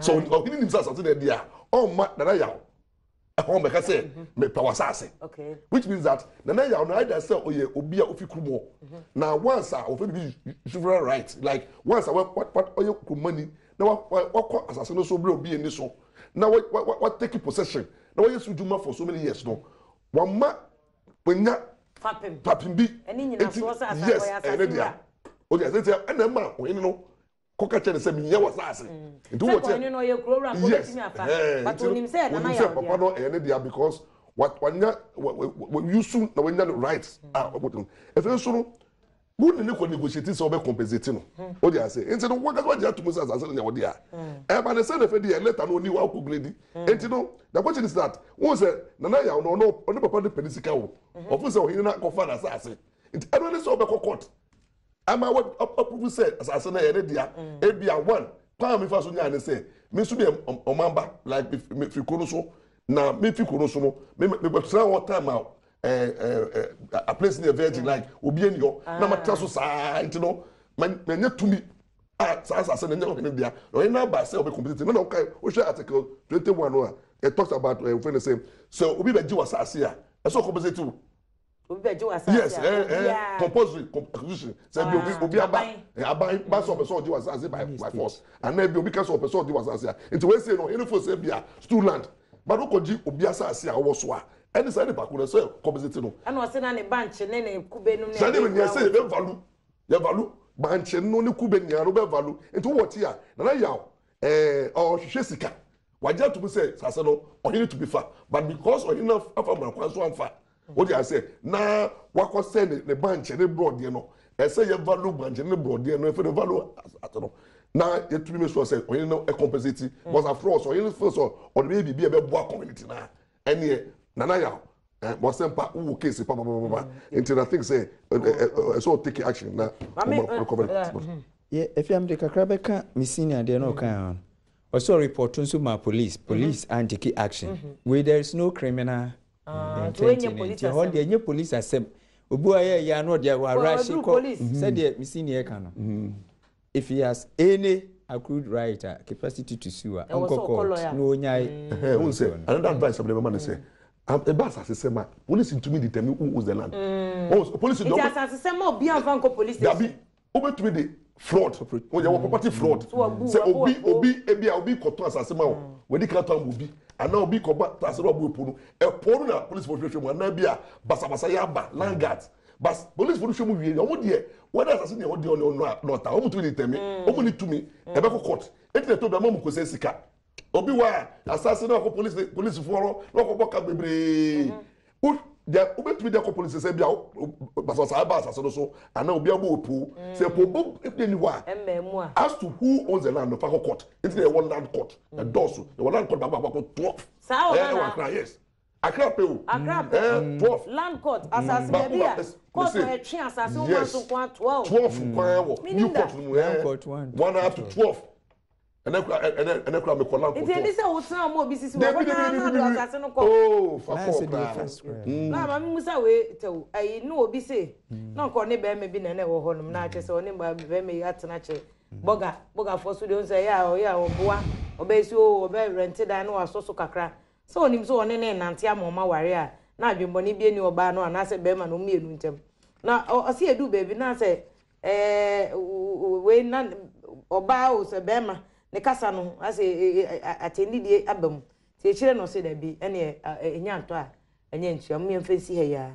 S2: so ɔhene nim sɛ asase deɛ dea ɔmma nana yaw ɛhɔn bɛka sɛ mepɛ wɔ asase, which means that nana yaw no either sɛ ɔyɛ obi a ofi kurom hɔ na once a wɔfɛ bibi usufruct right, like once a wa wa ɔyɛ kuromani na wa wakɔ asase no so bere obi ani so na wa wa wa take possession na wɔyɛ so dwuma for so many years no wama wanya
S1: fapem
S2: fapem bi.
S1: Ɛne nyinasoɔ sɛ asase
S2: yes
S1: ɔyɛ
S2: ɛne dea o de ase ɛna ɛma ɔhene no kɔka kyerɛ ne sɛ meyɛ wɔ asase
S1: nti wɔ kyɛ ɔhene no ɔyɛ kuro wura kó bɛtumi afa but onim sɛ nana
S2: onim
S1: yɛ
S2: sɛ papa no ɛyɛ ne dea because Wanya wa use na wanya no rights a ɔbɔ no. Efe nso no, wo ne ne kɔ negotiate sɛ ɔbɛ compensate no. O de ase. Nti no wɔn kasa wɔgye atum sɛ asase no nyɛ wɔde a. Ɛba ne sɛ na efe deɛ later no oni hɔ akɔ grade. Nti no the question is that wɔn sɛ Nana Yaw no ɔno ɔne papa no pɛ ne sika o. Ɔfo sɛ ɔhene no akɔfa n'asase. Nti ɛno ne sɛ ɔbɛkɔ court ama wɔ approve sɛ asase no yɛ ne dea. Ebia one kwan a mefa so nyaa ne sɛ me nso meyɛ ɔman ba, like me fi kuro no so, na me fi kuro no so no me me bɛtena hɔ time a ɛɛ ɛɛ a place no yɛ virgin, like obi ani hɔ na ma tena so saa. Nti no ma ma nyɛ tumi a saa asase no nyɛ ɔhene dea, na ɔhene no aba sɛ ɔbɛ compensate no. Na ɔka wohwɛ Article 21 no a, it talks about fɛn ne sɛ obi bɛgye wɔ asase a, ɛsɛ ɔcompensate wo.
S1: Obi bɛgye wɔ asase
S2: yes a obiara compulsory acquisition sɛ bi obi aba aban ba sɛ ɔpɛ sɛ ɔgye wɔ asase by force, anaa bi obi ka sɛ ɔpɛ sɛ ɔgye wɔ asase a. Nti wɔn ese no ɔhene fo sɛ bi a stool land, but wokɔgye obi asase a ɔwɔ so a, ɛne saa nipa ko no sɛ compensate no.
S1: Ɛna ɔse na ne bankye ne ne kube nom ne
S2: saa nneɛma nyinaa sɛ yɛbɛ value, yɛ value bankye no ne kube nyinaa no bɛ value. Nti wowɔ ti a Nana Yaw ɔhwehwɛ sika, wagye atum sɛ asase no ɔhene tumi fa, but because ɔhene no afa mmara kwan so amfa o de asɛ na wakɔ sɛ ne bankye ne borɔdeɛ no, ɛsɛ yɛ value bankye ne borɔdeɛ no, ɛfɛ ne value asase no na yɛtumi make sure sɛ ɔhene no compensate, because after all sɛ ɔhene feel sɛ ɔde bɛyɛ biribi a ɛbɛboa community na ɛneɛ Nana Yaw wɔsɛmpa wowɔ case papapapa. Nti I think sɛ ɛsɛ ɔ take action na
S1: ɔma
S2: recover.
S3: Yɛ efi amde kakra bɛka me senior deɛ na ɔka ho no, ɔsɛ ɔreport nso ma police, police antake action. Wei there is no criminal
S1: nti wei
S3: intent
S1: nyɛ
S3: in
S1: police
S3: it. Nti ɛhɔ
S1: asɛm.
S3: Deɛ nyɛ police asɛm. Obi a ɔyɛ yɛ ano ɔde
S1: ɛduru
S3: awarahyɛ kɔ
S1: police.
S3: Sɛdeɛ me senior ka no, if he has any accrued right a capacity to sue a,
S1: ɛwɔ
S3: ɔnkɔ
S1: sɛ ɔkɔ
S3: court
S1: lawyer.
S3: Na ɔnyae.
S2: Ɛhɛn, wohu sɛ another advice abɛn bɛma ne sɛ ɛba asase sɛm a, police ntumi determine who owns the land. Wɔn sɛ police
S1: nti asase sɛm a obi amfa nkɔ police station.
S2: Dabi, wobɛtumi de fraud, wɔn yɛ wɔ property fraud.
S1: So wabu
S2: sɛ
S1: wabu
S2: obi
S1: wabu.
S2: Obi ebi a obi kɔtɔn asase ma wo, wɔde kan tɔn ama obi, anaa obi kɔba asase na wabu epo no, ɛpo no na police fo hwehwɛ mu, anaa bi a basabasa yɛ aba land guards bas police fo no hwɛ mu wie, wɔn deɛ wɔde asase deɛ wɔde ɔne ɔno a na ɔta wɔn tumi de tɛmi wɔn ni tumi ɛbɛkɔ court. Eti na ɛtɔ bi ama mu kɔsɛ sika obi wa a asase na ɔkɔ police, police foɔ no na ɔkɔ bɔ ka bebree. Wo deɛ wobɛtumi de akɔ police sɛ bi a basabasa aba asase no so anaa obi abɔ opo sɛ po bo ebi ni hɔ a,
S1: ɛmma mu a,
S2: as to who owns the land no, fa kɔ court. Nti na yɛwɔ land court ɛdɔɔso, yɛwɔ land court baako baako 12.
S1: Saa wɔ
S2: ɛwɔ
S1: Ghana?
S2: Accra, yes, Accra pe o.
S1: Accra pɛ?
S2: 12.
S1: Land court asase
S2: baako
S1: baabi a
S2: ba
S1: court ɛtwe asase wo ma so nko a 12?
S2: 12 kwan wɔ
S1: Meaning
S2: new
S1: that-
S2: court no mu.
S3: Land court one to
S2: 1 up to 12. Ɛnɛ kura mekɔ land court
S1: Nti ɛni
S2: 12.
S1: sɛ wotena ɔmo obi sisi wɔ
S2: Dabi
S1: hɔ naa
S2: dabi
S1: na
S2: dabi
S1: de
S2: dabi
S1: asase no kɔ.
S2: Oh, fa
S3: Na
S2: kɔ
S3: sɛ deɛ
S2: koraa.
S3: fa square.
S1: Na maame musa wei tɛw ayi na obi se na nka ɔne bɛrima bi na ɛna ɛwɔ hɔnom na akyɛ sɛ ɔne bɛrima yi atena kyɛ bɔga bɔgafoɔ so deɛ ɔnsɛ ɛyɛ a ɔyɛ a ɔboa ɔbɛyɛ si o ɔbɛ rɛnte dan na wasɔ so kakra sɛ ɔnim sɛ ɔne ne nante ama ɔma ware a na adwemmɔne bi ani ɔbaa no anaasɛ bɛrima no mmienu ntam na ɔsi edu baabi na sɛ wei na ɔbaa o sɛ bɛrima ne kasa no asɛ atɛnidie aba mu nti ekyirɛ na ɔsɛ dabi ɛne ɛnya ntɔ a ɛnyɛ ntua mu yɛmfa nsi ha yi a.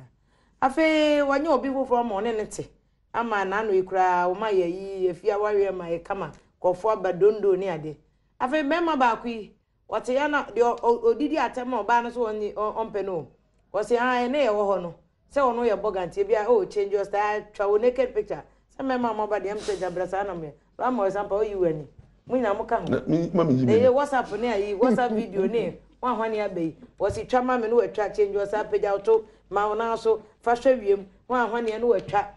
S1: Afei wɔnyɛ obi foforɔ ma ɔne ne te ama n'ano yi koraa wɔma yɛ yi efi awareɛ ma yɛ kama kɔfoɔ aba dondo ne ade. Afei bɛrima baako yi wɔte ya na deɛ odidi atɛm a ɔbaa no so ɔnyi ɔmpɛ no o, wɔsi ah ɛne yɛ wɔ hɔ no sɛ ɔno yɛ bɔga nti ebi a oh, change your style, twa wo naked picture sɛ mmarima a moaba deɛ ɛm sɛ gyabra saa na moyɛ rama ɔsampa oyi w'ani mo nyinaa mo ka ho.
S2: Na mi ma mi yi
S1: na
S2: mi.
S1: ɛyɛ WhatsApp ne ayi WhatsApp video ne wɔn ahwane aba yi, wɔsi twa ma me no, watwa, change your style, pagya wo ma wo nan so fa hwɛ wiem wɔn ahwane no watwa.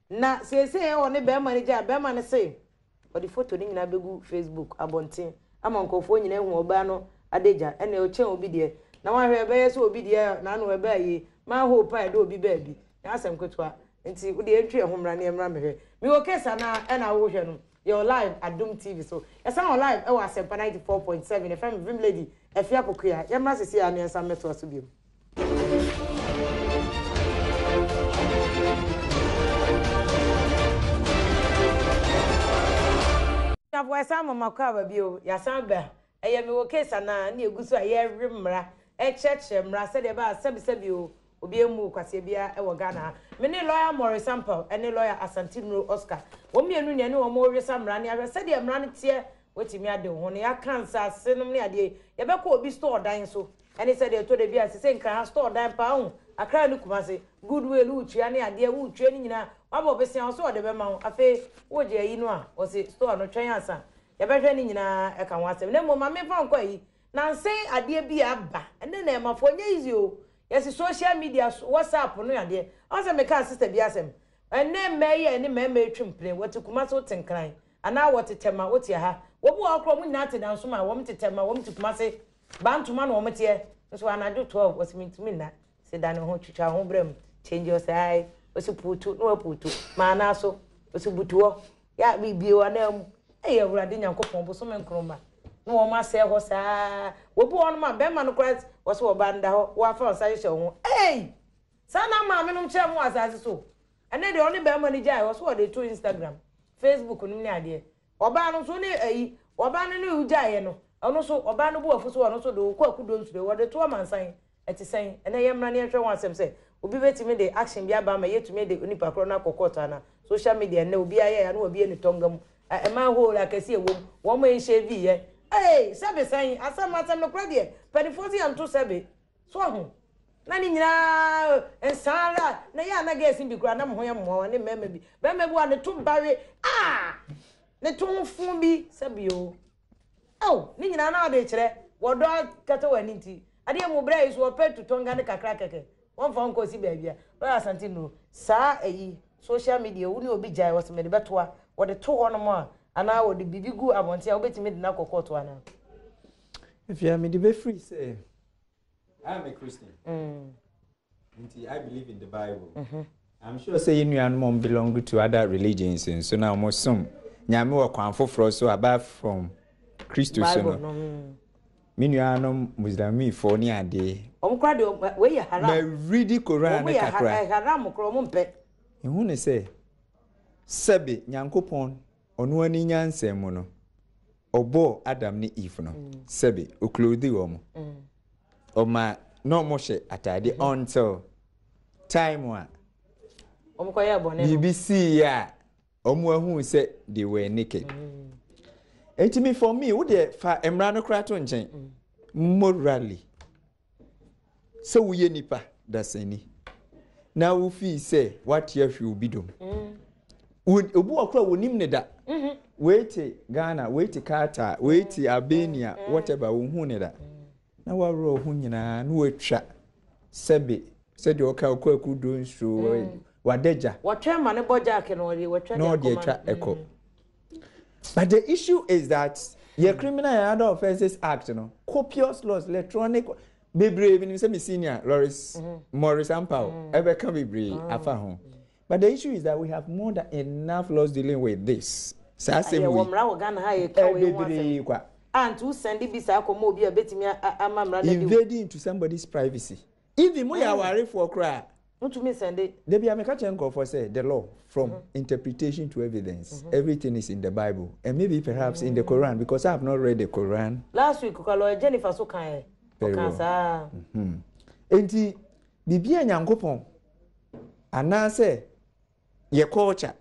S1: Na seesei ɛwɔ ne bɛrima no gya bɛrima no se ɔde photo no nyinaa bɛgu Facebook abɔnten ama nkurɔfoɔ nyinaa ehu ɔbaa no adagya. Ɛna ɔkyɛn obi deɛ na wahwɛ ɛbɛyɛ sɛ obi deɛ n'ano ɛbɛɛ yie maa hope a ɛde obi baabi na asɛm ketewa. Nti wode yɛntwi ɛho mmra ne ɛmmra mehwɛ mewɔ case anaa ɛna wohwɛ no yɛwɔ live Adom TV so, yɛsan wɔ live ɛwɔ Asɛmpa 94.7 ɛfrɛ me Vim Lady Afia Pokuya. Yɛmmra sisi a ne yɛnsa mmɛtoa so biom. Abusuafoɔ, ɛsan mama kɔ aba bio, yɛasan ba. Ɛyɛ mewɔ case anaa ne egu so a yɛrewe mmara, ɛkyerɛkyerɛ mmara sɛdeɛ ɛbɛa sɛbisɛbi o obi emu kwaseɛ biara ɛwɔ Ghana ha. Me ne Lawyer Maurice Ampaw ɛne Lawyer Asante Nuro Oscar, wɔn mmienu nea ne wɔn rewesa mmara ne ahwɛ sɛdeɛ mmara no teɛ wɔtumi ade wo ho ne yɛaka nsase nom ne adeɛ. Yɛbɛkɔ obi store dan so. Ɛne sɛdeɛ ɛtɔ da bi a sesei Nkran ha store dan paa wohu Accra ne Kumasi goodwill wotua ne adeɛ wotua ne nyinaa wabɔ bosea ɔse ɔde bɛma wo afei wogye ayi no a ɔse store no twɛn ansa yɛbɛhwɛ ne nyinaa ɛka ho asɛm na mmom ma memfa nkɔ ayi nansa yi adeɛ bi aba ɛnɛ na ɛmafoɔ nyɛ easy o yɛse social media WhatsApp no adeɛ ɔn sɛ mekaa sister bi asɛm ɛnɛ mmaa yi a ɛne mmarima retwi mpene wɔte Kumasi wote Nkran anaa wɔte Tema wote aha wɔbi wɔ hɔ koraa wɔn nyinaa te Dansoma wɔn te Tema wɔn te Kumasi Ba ntoma na wɔn teɛ nso anadwo 12 ɔsi mintumi nna si da ne ho twitwa ho brɛ mu change ɔsɛ ae ɔsi puutu na wapuutu maa naa so ɔsi butu hɔ ya bibie wɔ anaa mu ɛyɛ awurade nyankopɔn bosome nkroma na wɔn asɛe hɔ saa wɔbu wɔn ma bɛrima no koraa wɔsi ɔbaa nda hɔ wɔafa nsa hyehyɛ wɔn ho ei saa na maame nom kyerɛ mo wɔ asase so ɛnɛ deɛ ɔne bɛrima no gyae wɔ so wɔde to Instagram Facebook nom ne adeɛ Ɔbaa no nso ne ayi, ɔbaa no ne wo gyaeɛ no, ɔno nso, ɔbaa no bo afu so, ɔno nso de wo kɔ akudo nsuro, wɔde to amansan, ɛte sɛn? Ɛnɛ yɛmmra na yɛnhwɛ ho asɛm sɛ, obi bɛtumi de action bi aba ama yɛatumi de onipa korɔ no akɔ court anaa? Social media nnɛ obiara yɛ a na wabue ne tɔnga mu, ɛ, manhole akɛseɛ ɛwɔ mu, wɔn a ɛnhyɛ yɛ, ei, sɛbe sɛn? Asɛm, asɛm nokorɛ deɛ, mpaninfoɔ se yɛnto sɛbe. So wahu? Na ne nyinaa nsa ara na yɛ a na girls bi koraa na mo ho yɛ mmoawa ne mmarima bi. Barima bi wɔ a ne to bawe ah! Ne to ho fo bi sɛbi o. Oh, ne nyinaa na ɔde kyerɛ wɔdɔ akata wɔ ani nti. Adeɛ mu berɛ yi so wɔpɛ tutɔnga ne kakra kɛkɛ. Wɔmfa wo nkɔsi baabi a. Lɔya Asante Nuru, saa ayi social media wo ne obi gyae wɔsɛ mede bɛtoa wɔde to hɔnom a anaa wɔde biribi gu abɔnten a wobɛtumi de no akɔ kɔɔto anaa?
S3: Afei mede bɛfiri sɛ I am a Christian. Nti I believe in the Bible. I'm sure sɛ yɛn nuanom a wɔn belong to other religions nso na wɔn som Nyame wɔ kwan foforɔ so apart from Kristo so no. Me nuanom Muslimifoɔ ne adeɛ.
S1: Wɔn koraa deɛ wei yɛ haram.
S3: Ma read Koran ne kakra.
S1: Wɔn yɛ haram koraa wɔn mpɛ.
S3: Ehu ne sɛ sɛbe Nyankopɔn Ɔno ara ne nyansa mu no, ɔbɔɔ Adam ne Eve no, sɛbe, ɔclothe wɔn. Ɔma na wɔhyɛ ataadeɛ until time a biribi siiɛ a wɔn ahuu sɛ they were naked. Enti me for me, wo deɛ fa mmara no koraa to nkyɛn. Morally, sɛ woyɛ nipa dasani na wofii sɛ woate ahwe obi dom obi wɔ kora wɔnim ne da mhm. wei te Ghana wei te Qatar wei te mm. Albania mm. whatever wohu ne da na wawerɛ ho nyinaa na watwa sɛbe sɛdeɛ ɔka ɔkɔ aku do nsuo mm. wadagya
S1: wɔtwɛn ma ne bɔ jaake na ɔde wɔtwa
S3: na ɔde atwa ɛkɔ But the issue is that yɛ Criminal and Other Offences Act no, copious laws, electronic bebree menim sɛ me senior Loris mm-hmm. Maurice Ampaw mm. ɛbɛka bebree mm. afa ho. But the issue is that we have more than enough laws dealing with this. Saa asɛm
S1: wei. Mmara wɔ Ghana ha yɛ ka wei ho asɛm.
S3: Kwa.
S1: A nti wo sɛnde bi saa kɔma obi a betumi ama mmara no adi.
S3: Invading into somebody's privacy. Even mo yɛ awarefoɔ koraa.
S1: Wotumi sɛnde.
S3: Dabi a meka kyerɛ nkurɔfoɔ sɛ the law from interpretation to evidence everything is in the bible and maybe perhaps in the Quran because I have not read the Quran.
S1: Last week kora lawyer Jennifer so kaeɛ. Ɔkaa saa.
S3: Enti biribi a Nyankopɔn anaasɛ Yɛ culture.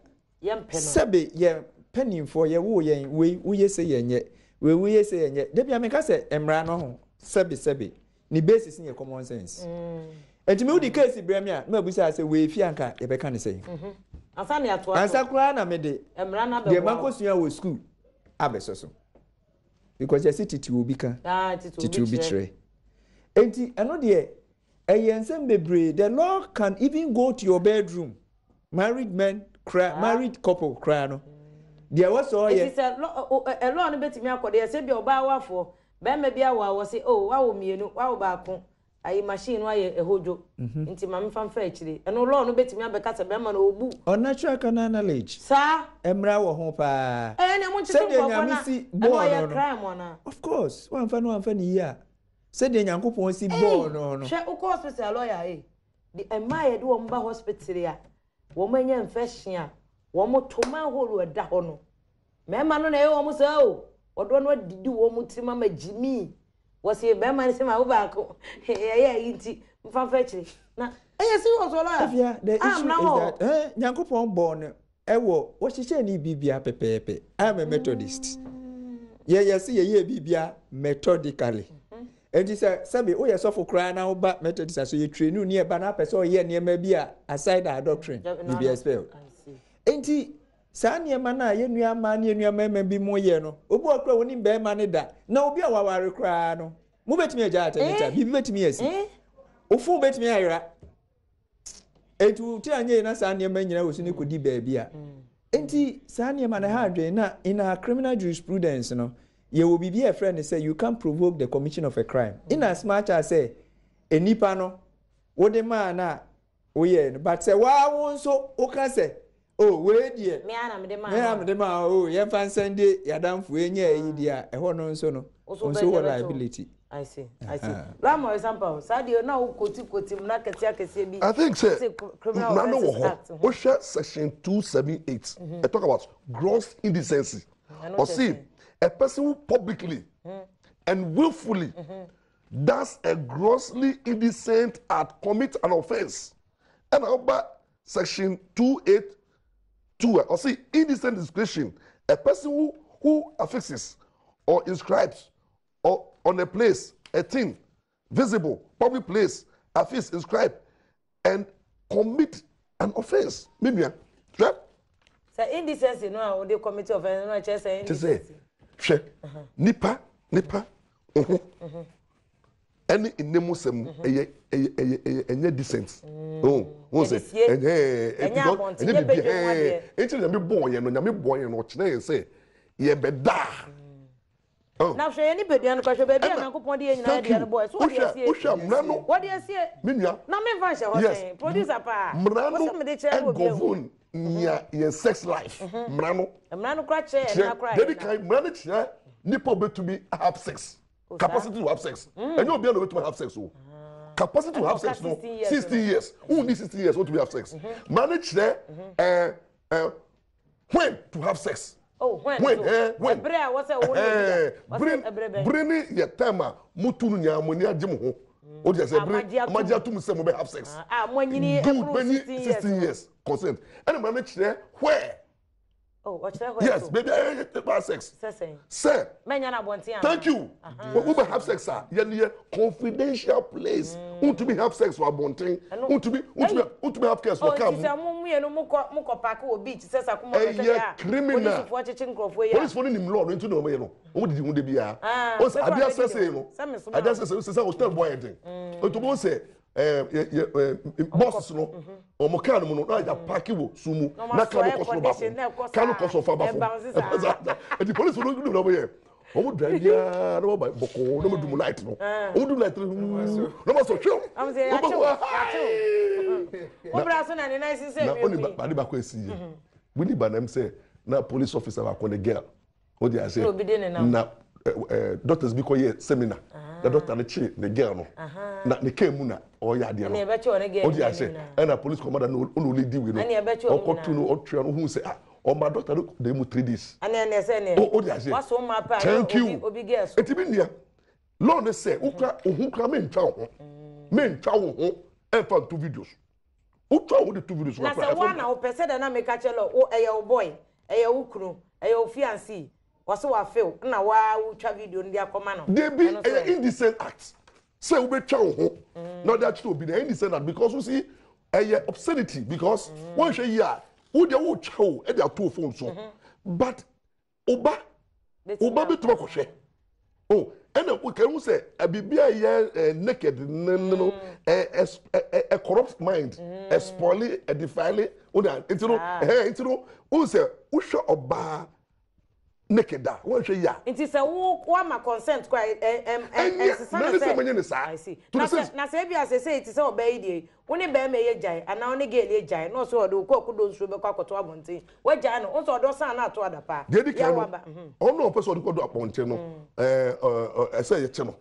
S1: Yɛmpɛ no.
S3: Sɛbe yɛn paninfoɔ yɛwoo yɛn wei woyɛ sei yɛnyɛ, wei woyɛ sei yɛnyɛ. Da bia meka sɛ mmara no ho sɛbe sɛbe ne basis no yɛ common sense. Nti me wode case brɛ me a na mabisa sɛ wei fie anka yɛbɛka ne sɛn.
S1: Ansa na yɛatoa so.
S3: Ansa koraa na mede
S1: Mmara no abɛboa
S3: deɛ
S1: wo.
S3: makɔsua wɔ school abɛsɔ so. Because yɛse tete obi ka,
S1: Ah, tete
S3: tete
S1: obi
S3: obi
S1: kyerɛ.
S3: kyerɛ. Nti ɛno deɛ Ɛyɛ nsɛm bebree the law can even go to your bedroom married men kora married couple koraa no deɛ ɛwɔ sɛ ɔyɛ.
S1: Eti sɛ lɔ law no betumi akɔ deɛ sɛ bi ɔbaa wafoɔ bɛrima bi awo a wɔsi oh wawo mmienu wawo baako ayi machine no ayɛ ɛhɔ dwo mhm. nti maame fa nfa akyire ɛno law no betumi abɛka sɛ bɛrima no obu.
S3: Unnatural carnal knowledge.
S1: Saa.
S3: Mmra wɔ ho paa.
S1: Ɛyɛ nea mo nkyekye nkurɔfoɔ na ɛno ɔyɛ crime anaa.
S3: Of course wamfa no wamfa ne yie a. Sɛdeɛ Nyankopɔn si bɔɔ no no.
S1: Hwɛ wokɔ hospital lawyer ei de mmaa a yɛde wɔn ba hospital a wɔn anya infection a wɔn to manhole ɛda hɔ no mmarima no na ɛyɛ wɔn saa o ɔdɔ no adidi wɔn tirim ama gyimii wɔsi bɛrima no sɛ ma wo baako ɛyɛ ayi nti mfa mfa akyire na ɛyɛ serious wɔ lawyer.
S3: Afia the issue is that eh, Nyankopɔn bɔɔ no Ɛwɔ, wɔhyehyɛɛ ne biribiara pɛpɛɛpɛ. I am a Methodist. Yɛ yɛse yɛyɛɛ biribiara methodically. Enti sɛ sɛbe woyɛ sɔfo koraa na woba Methodist aso yɛ train ne ɛba na apɛ sɛ ɔyɛ nneɛma bi a aside our doctrine, you be expelled. Enti saa nneɛma no a yɛn nua mmaa ne yɛn nua mmarima bi mo yɛ no, obi wɔ koraa onim barima no da, na obi a waware koraa no, mobɛtumi agya at any time, biribi bɛtumi asi. Wo phone bɛtumi ayera. Enti wo ti anyɛ na saa nneɛma nyinaa wɔ so ne kɔdi baabi a. Enti saa nneɛma no ha adwene na in our criminal jurisprudence no, yɛwɔ biribi a yɛfrɛ no sɛ you can provoke the commission of a crime. In as much as sɛ nnipa no wode maa no a woyɛɛ no but sɛ waa wo nso woka sɛ oh wei deɛ
S1: me ara na mede maa
S3: me ara mede maa oh yɛmfa nsɛnde yɛadamfo ɛnyɛ ayi deɛ a ɛhɔ no nso no wo nso wɔ liability.
S1: I see, I see. Lama example, saa deɛ na wo koti koti mu na kɛseɛ akɛseɛ bi.
S2: I think sɛ mmara no wɔ hɔ. Wohwɛ section 278, mm-hmm. it talk about gross indecency. Ɔsi a person who publicly mm. and willfully mm -hmm. does a grossly indecent act commit an offence. Ɛna ɔba section 282 a ɔsi indecent discretion a person who who affixes or inscribes or on a place a thing visible public place affix inscribe and commit an offence me nua hwɛ.
S1: Sɛ indecency no a wode commit offence no ɛkyerɛ sɛ indecency.
S2: Hwɛ nipa nipa ho ɛne nne mu sɛm ɛyɛ ɛyɛ ɛyɛ ɛyɛ ɛnyɛ decent. Oh, wọn sɛ ɛnyɛ ɛnyɛ ɛnyɛ bibi ɛɛ ɛnti na nyame bɔɔ yɛn no nyame bɔɔ yɛn no ɔkyerɛ yɛn sɛ yɛ bɛ daa.
S1: Oh. Na hwɛ yɛn nipadua no kɔhwɛ baabi a Nyankopɔn de yɛn nyinaa dua no bɔɔ so wɔde asie.
S2: Wohwɛ mmara no.
S1: Wɔde asie.
S2: Me nua.
S1: Na memfa nhyɛ hɔ sɛn. Producer paa.
S2: Mmara no ɛgovern nea yɛn sex life. Mhm. Mmara no.
S1: Mmara no kora kyerɛ yɛn nna kora
S2: yɛn na. Kan mmara no kyerɛ nipa obetumi have sex. Oh, Capacity to have sex. Mm. Ɛnyɛ obiara na obetumi have sex o. Ah. Capacity to have sex no 16 years. Who need 16 years to have sex? Mhm. Mmara no kyerɛ ɛɛ ɛɛ when to have sex.
S1: Oh, when?
S2: When? Eh, when?
S1: Ɛbrɛ a wɔsɛ wo
S2: ne obi da. Bere bere ne yɛ time a mo tu no nyinaa mo ani agye mo ho. O de sɛ bere mo agye atum sɛ mo bɛ have sex.
S1: Ah, mo anyini
S2: Good, mo anyi 16 years consent. Ɛna mo ano kyerɛ where.
S1: Oh, ɔkyerɛ where.
S2: Yes, baby, I have sex.
S1: Sɛ sɛn.
S2: Sɛ.
S1: Mɛnya na abɔnten ana.
S2: Thank you. Wo bɛ have sex a yɛ ni yɛ confidential place. Ntumi have sex wɔ abɔnten. Ntumi ntumi ntumi have sex wɔ kaa mu.
S1: Ɔnti sɛ mo mmienu mo kɔ mo kɔ paaki wɔ beach sɛ sakoma
S2: bɛ sɛ deɛ
S1: a polisifoɔ kyekye nkurɔfoɔ yi a.
S2: Polisifoɔ no nim law no nti na wɔn yɛ no. Wɔn didi ho de biara. O sɛ adeɛ asɛsɛ no adeɛ asɛsɛ sɛ hotel bɔ ayɛ den. Nti wɔn sɛ ɛɛ yɛ ɛɛ bɔs no wɔn kaa no mu no na yɛ paaki wɔ su mu na kaa no kɔ soro ba fam kaa no kɔ soro fa ba fam. Nti polisifoɔ no nim na wɔn yɛ. Wɔn drive biara na wɔn ba bɔkɔɔ na wɔn dum light no. Wɔn dum light no na wɔn sɔ hwɛw.
S1: Wɔn bɛ wɔ haii.
S2: Na oni ba ade baako esi yɛ. Wini ba nam sɛ na police officer baako ne girl. O de ase na ɛɛ doctors bi kɔ yɛ seminar na doctor no kye ne girl no na ne kaa mu na ɔyɛ adeɛ no. O de ase ɛna police commander no ɔna ɔledi wi no ɔkɔ tu no ɔtua no ohun sɛ ah. Ɔma doctor no da mu 3 days.
S1: Ɛnɛ ɛnɛ sɛ nɛ.
S2: O o de ase.
S1: Waso mma pɛ
S2: Thank you.
S1: Obi obi gɛ so.
S2: Eti mi nua law ne sɛ wokura ohun kura mi ntwa wo ho. Mi ntwa wo ho ɛnfa nto videos. Wotwa wo ho de to videos
S1: Na sɛ wo na wopɛ sɛ dɛ na meka kyerɛ lɔ wo ɛyɛ wo boy ɛyɛ wo kunu ɛyɛ wo fiancé wɔso wafew na waa wotwa video no de akɔma no.
S2: Debi ɛyɛ indecent act sɛ wobɛtwa wo ho na ɔde akyerɛ obi na ɛyɛ indecent act because you see ɛyɛ obscenity because wɔnhwɛ yie a wo deɛ wotwa o ɛde ato o phone so but oba oba bɛtumi akɔhwɛ o ɛna kɛhu sɛ biribi a ɛyɛ ɛ naked ne ne no ɛ ɛ ɛ ɛ corrupt mind ɛ spoil ɛ defile o de nti no ɛhɛn nti no o sɛ wohwɛ ɔbaa naked a wɔnhwɛ yie a.
S1: Nti sɛ wo wama consent kɔ a ɛ ɛ ɛ ɛnsesa
S2: na sɛ. Ɛnyɛ mɛnyɛ ne saa.
S1: I see. Na sɛ na sɛ ebi a sɛsɛyi te sɛ ɔbaa yi deɛ yi wo ne bɛrima yi agyae anaa wo ne girl yi agyae na ɔsɛ ɔde wo kɔ ɔkodo nsuo bɛkɔ akɔto abɔnten wagyae no wo nso ɔdɔ san na ato adapaa.
S2: Deɛ edi kan no ɔno a ɔpɛ sɛ ɔde kɔdo abɔnten no ɛɛ ɛ ɛsɛ yɛkye no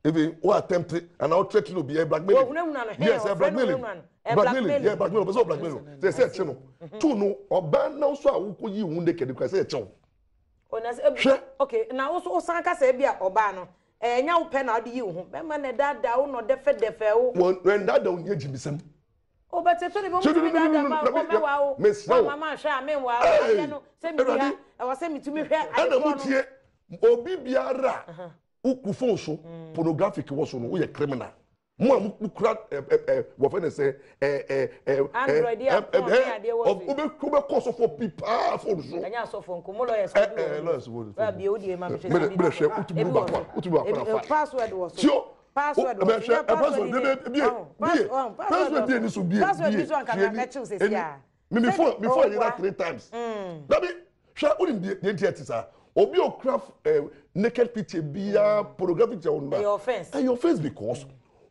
S2: even wo attempt anaa wo threaten obi ɛ blackmailing.
S1: Wɔhunahuna no hɛn
S2: yes ɛ blackmailing blackmailing yeah blackmailing ɔpɛ sɛ ɔ blackmail no sɛ ɛsɛ yɛkye no two no ɔbaa na nso a wokɔ yi wo naked kora ɛsɛ yɛkye wo.
S1: Hwɛ. Okay, na wo so wosan ka sɛ ebi a ɔbaa no ɛnya wo pɛ na ɔde yi wo ho bɛrima na ɛdaadaa wo na ɔdɛfɛdɛfɛ wo.
S2: Wɔn ɛndaadaa wo nyɛ gyimisɛm.
S1: O bɛte to ne bɛ mutumi daadaa ma wɔ mɛwa wo wɔn mama nhwɛ a menwa wo adeɛ no sɛ medi ha ɛwɔ sɛ metumi hwɛ
S2: adekorɔ no. Ɛna mo tie obi biara. Wo phone so pornographic wɔ so no, woyɛ criminal. Mo a mo kura ɛ ɛ ɛ wɔfɛ ne sɛ ɛ ɛ ɛ
S1: Android yi a phone ne adeɛ wɔ so yi.
S2: Wobɛ wobɛkɔ sɔfo pi paa phone so.
S1: Ɛnyɛ asɔfo nko, mo lawyers
S2: Ɛ
S1: bi wɔ
S2: ɛ
S1: hɔ.
S2: lawyers wɔ
S1: Bra bie wo deɛ ma mehwɛ
S2: Mede
S1: sɛ
S2: mede hwɛ wotumi
S1: ebi
S2: bu
S1: wɔ
S2: baako a
S1: so.
S2: wotumi baako na
S1: Ebi
S2: fa.
S1: password wɔ so.
S2: Tio.
S1: Password wɔ so.
S2: Bɛ hwɛ
S1: Nyɛ
S2: ɛ password
S1: yi
S2: bie
S1: ne-
S2: bie
S1: ɔho,
S2: bie
S1: ɔho,
S2: password bie ni so bie
S1: Password
S2: bie
S1: bi so anka
S2: hwɛ ni
S1: mɛkyew sɛsi
S2: ɛni
S1: a.
S2: mi mi
S1: Sɛ
S2: phone mi phone
S1: ɔboa.
S2: yera three times. Dabi hwɛ wonim deɛ deɛ nti ɛte saa obi a okura ɛ naked picture biara pornographic picture wɔn
S1: Ɛyɛ offence.
S2: Ɛyɛ offence because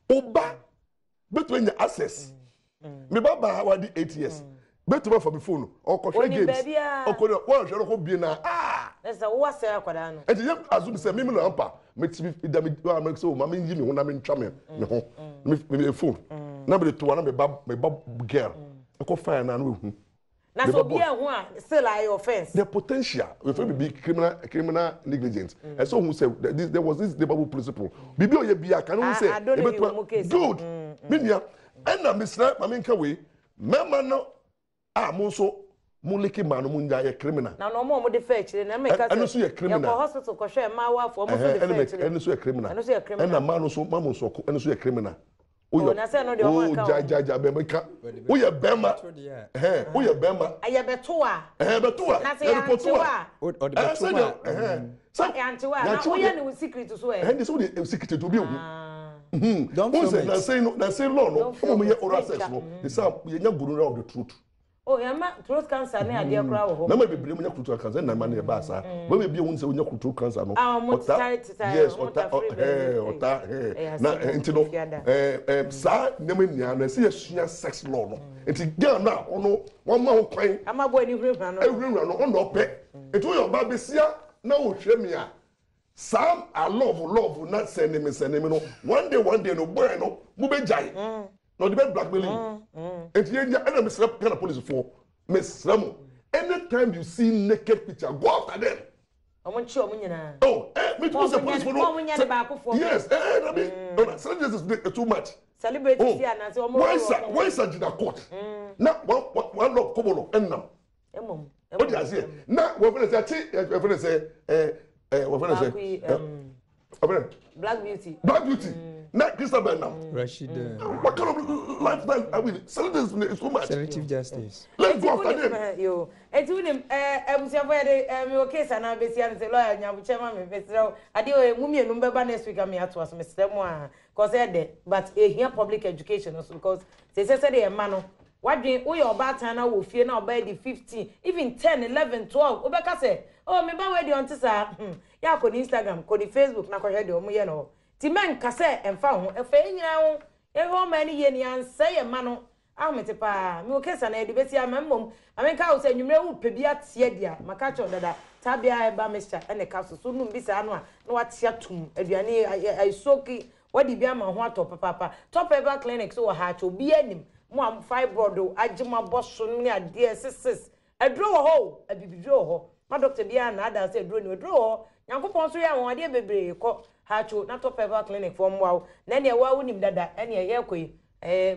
S2: ɔba bɛtumi anya access. Mi ba baa wadi 8 years bɛtumi afa mi phone ɔkɔhwɛ
S1: Onim
S2: games
S1: baabiara.
S2: ɔkɔ wɔn ahwɛ no ɔkɔ bie na ah
S1: Na sɛ wowɔ asɛe akwadaa no.
S2: Nti yɛ assume sɛ mímu na ampa mi ti mi da mi wa mi sɛ o ma mi yi mi ho na mi ntwa mi mi ho mi mi phone na mi de to wa na mi ba girl ɛkɔ fine na no ehu.
S1: Na sɛ obi ehu a, still ayɛ offence.
S2: The potential we fɛ bibi criminal negligence. Ɛsɛ ohun sɛ there was this neighborhood principle bibi oyɛ bi a kan ohun sɛ
S1: I don't know if you case.
S2: Good, mi nua, ɛna mesrɛ maame nka wei mɛma no a mo nso mo like maa no mo nya yɛ criminal.
S1: Na ɔmo a ɔmo de fɛ akyire na ɛmɛ ka
S2: Ɛno nso yɛ criminal.
S1: Yɛkɔ hospital kɔhwɛ mmaa waafo, ɔmo nso de fɛ akyire.
S2: Ɛno nso yɛ criminal.
S1: Ɛno nso yɛ criminal.
S2: Ɛna maa no nso maa mo nso ɔko ɛno nso yɛ criminal.
S1: Oh, na sɛ ɛno deɛ ɔmo aka
S2: o
S1: o.
S2: Gya gya gya bɛrima ka woyɛ bɛrima ɛhɛn woyɛ bɛrima.
S1: Ɛyɛ bɛto a.
S2: Ɛhɛn bɛto a.
S1: Na sɛ
S2: yɛ report
S1: yɛankyew a.
S3: Ɔde
S2: ɛhɛn
S3: bɛto
S2: sɛ
S3: a.
S2: deɛ ɛhɛn sɛ
S1: Yɛankyew a na
S2: yɛankyew
S1: woyɛ
S2: deɛ
S1: ne wo secret so ɛ.
S2: Ɛhɛn de sɛ wode secret obi ehu.
S3: Don't
S2: Wọn
S3: film
S2: sɛ
S3: it.
S2: nansɛn law no
S1: Don't film
S2: ɔmo yɛ
S1: it.
S2: oral sex no esa yɛnya gonorrhea of the throat.
S1: O yɛma throat cancer ne adeɛ koraa wɔ hɔ.
S2: Mɛma bebree mu nya throat cancer ɛna ɛma ne ɛba saa mɛma ebi ehun sɛ onya throat cancer no.
S1: Ah, ɔmo tetare tetare,
S2: yes
S1: ɔmo
S2: ɔta
S1: tafere
S2: ɛɛ
S1: baabi.
S2: Ɔta ɛɛ
S1: Ɛyɛ
S2: na
S1: asɛm
S2: nti no
S1: fiada.
S2: ɛɛ ɛɛ saa nneɛma nyinaa no ɛsɛ yɛsua sex law no nti girl na ɔno wɔn ma ho kwan.
S1: Ama bɔ ani hurahura no.
S2: Ewurawura no ɔna ɔpɛ nti woyɛ ɔbaa besia na wohwɛ mi a saa a love love na sɛnimi sɛnimi no one day one day no boy no mo bɛ gyae na ɔde bɛ blackmail you. Nti yɛn nya ɛna mesrɛ Ghana police foɔ, mesrɛ mo, anytime you see naked picture, go after them.
S1: Ɔmo nkye ɔmo nyinaa.
S2: Oh, mi tún sɛ
S1: Mo
S2: police
S1: ɔmo
S2: foɔ
S1: nyɛ-
S2: no
S1: mo ɔmo nyɛ ne baakofoɔ.
S2: Yes, nabi ɔna celebrities dey too much.
S1: Celebrity si anase ɔmo.
S2: Wɔnsa wɔnsa gyina court na one one one love kɔbɔ no ɛnam.
S1: Emom.
S2: O di aseɛ na wɔn fɛnɛ sɛ ati wɔn fɛnɛ sɛ ɛɛ ɛɛ wɔn fɛnɛ sɛ
S1: Baako yi
S2: ɛ wɔn fɛnɛ
S1: Black Beauty.
S2: Black Beauty na Christabel nam.
S3: Rashid.
S2: What kind of lifestyle are we? Celebrities is too much.
S3: Selective justice.
S2: Let's go after them.
S1: Yo, eti wunim abusuafo yɛ de mi wɔ case anaa besi ano sɛ lawyer nyabukyɛ ma mi mesrɛ wo adeɛ wɔ mu mmienu bɛba next week a mi ato aso. Mesrɛ mu a cause ɛdɛ but ehia public education nso because sɛ sɛ deɛ ɛma no wadwen woyɛ ɔbaatan na wɔ fie na ɔbɛyɛ di 15, even 10, 11, 12, wobɛka sɛ oh me ba wei deɛ ɔnte saa yɛ akɔ ne Instagram, kɔ ne Facebook na kɔhwɛ deɛ ɔmo yɛ no hɔ ti mɛnka sɛ ɛmfa ho ɛfɛ yɛn nyinaa ho yɛhwɛ ɔman no yie ne yɛansɛ yɛ ma no ahomete paa. Mewɔ kesa na yɛde bɛsi ama mmom amenka wo sɛ anwummerɛ wopɛ bi ateɛ deɛ maka kyerɛ wo dada tabia ɛba mixture ɛne ka so so nom bi saa no a na wate atom aduane aisoki wadi bi ama ho atɔ papaapa. Top Herbal Clinic so wɔ ha akyɛ obi anim mo a fibroid agye mo abɔ so ne adeɛ sisis aduro wɔ hɔ o, abibiduro wɔ hɔ ma doctor biara na ada sɛ aduro ni aduro wɔ hɔ. Nyankopɔn nso yɛ ahoɔden bebree kɔ ha na Top Herbal Clinic fɔ mmoa wo na ɛneɛ woa wonim dada ɛneɛ yɛkɔ yi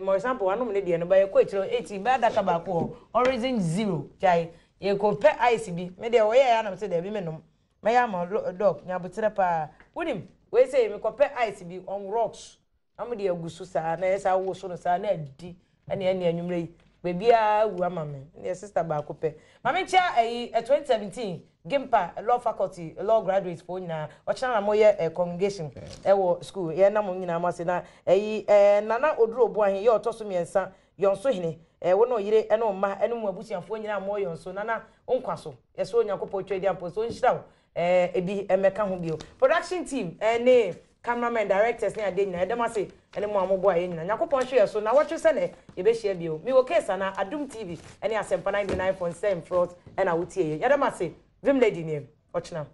S1: for example wanom ne deɛ no ba yɛkɔ akyerɛ 80 bɛɛ adaka baako hɔ Origin Zero gyae yɛkɔ pɛ ice bi me deɛ wɔyɛ yɛ anam sɛ daabi menom mɛyɛ ama doc nyaboterɛ paa. Wonim wei sɛ mekɔpɛ ice bi on rocks na mo de agu so saa na ɛyɛ saa wo so no saa na adi ɛne anwummerɛ yi beebiara awu ama me ɛne sister baako pɛ maame nkyia ɛyi 2017 GIMPA law faculty law graduates fo nyinaa. Ɔkyerɛ na moyɛ congregation ɛwɔ school yɛn nam nyinaa mo ase na ɛyi Nana Oduro Obuahen yɛ ɔtɔ so mmiɛnsa yɔnso hene wo ne ɔyere ɛne ɔma ɛne mu abusuafoɔ nyinaa mo yɔnso nana nkwa so yɛsɛ Onyankopɔn twa di ampo so nhyira wo ebi ɛmɛka ho bio. Production team ɛne cameraman, directors ne adeɛ nyinaa ɛdɛm ase ɛne mo a mobɔ ayɛ nyinaa. Nyankopɔn hwɛ yɛ so na wɔtwe sɛ nɛ yɛbɛhyia bio. Mewɔ case ana Adom TV ɛne Asɛmpa 99.7 frot ɛna wotie yɛ. Yɛdɛm ase. Vim Lady nie ɔkyena.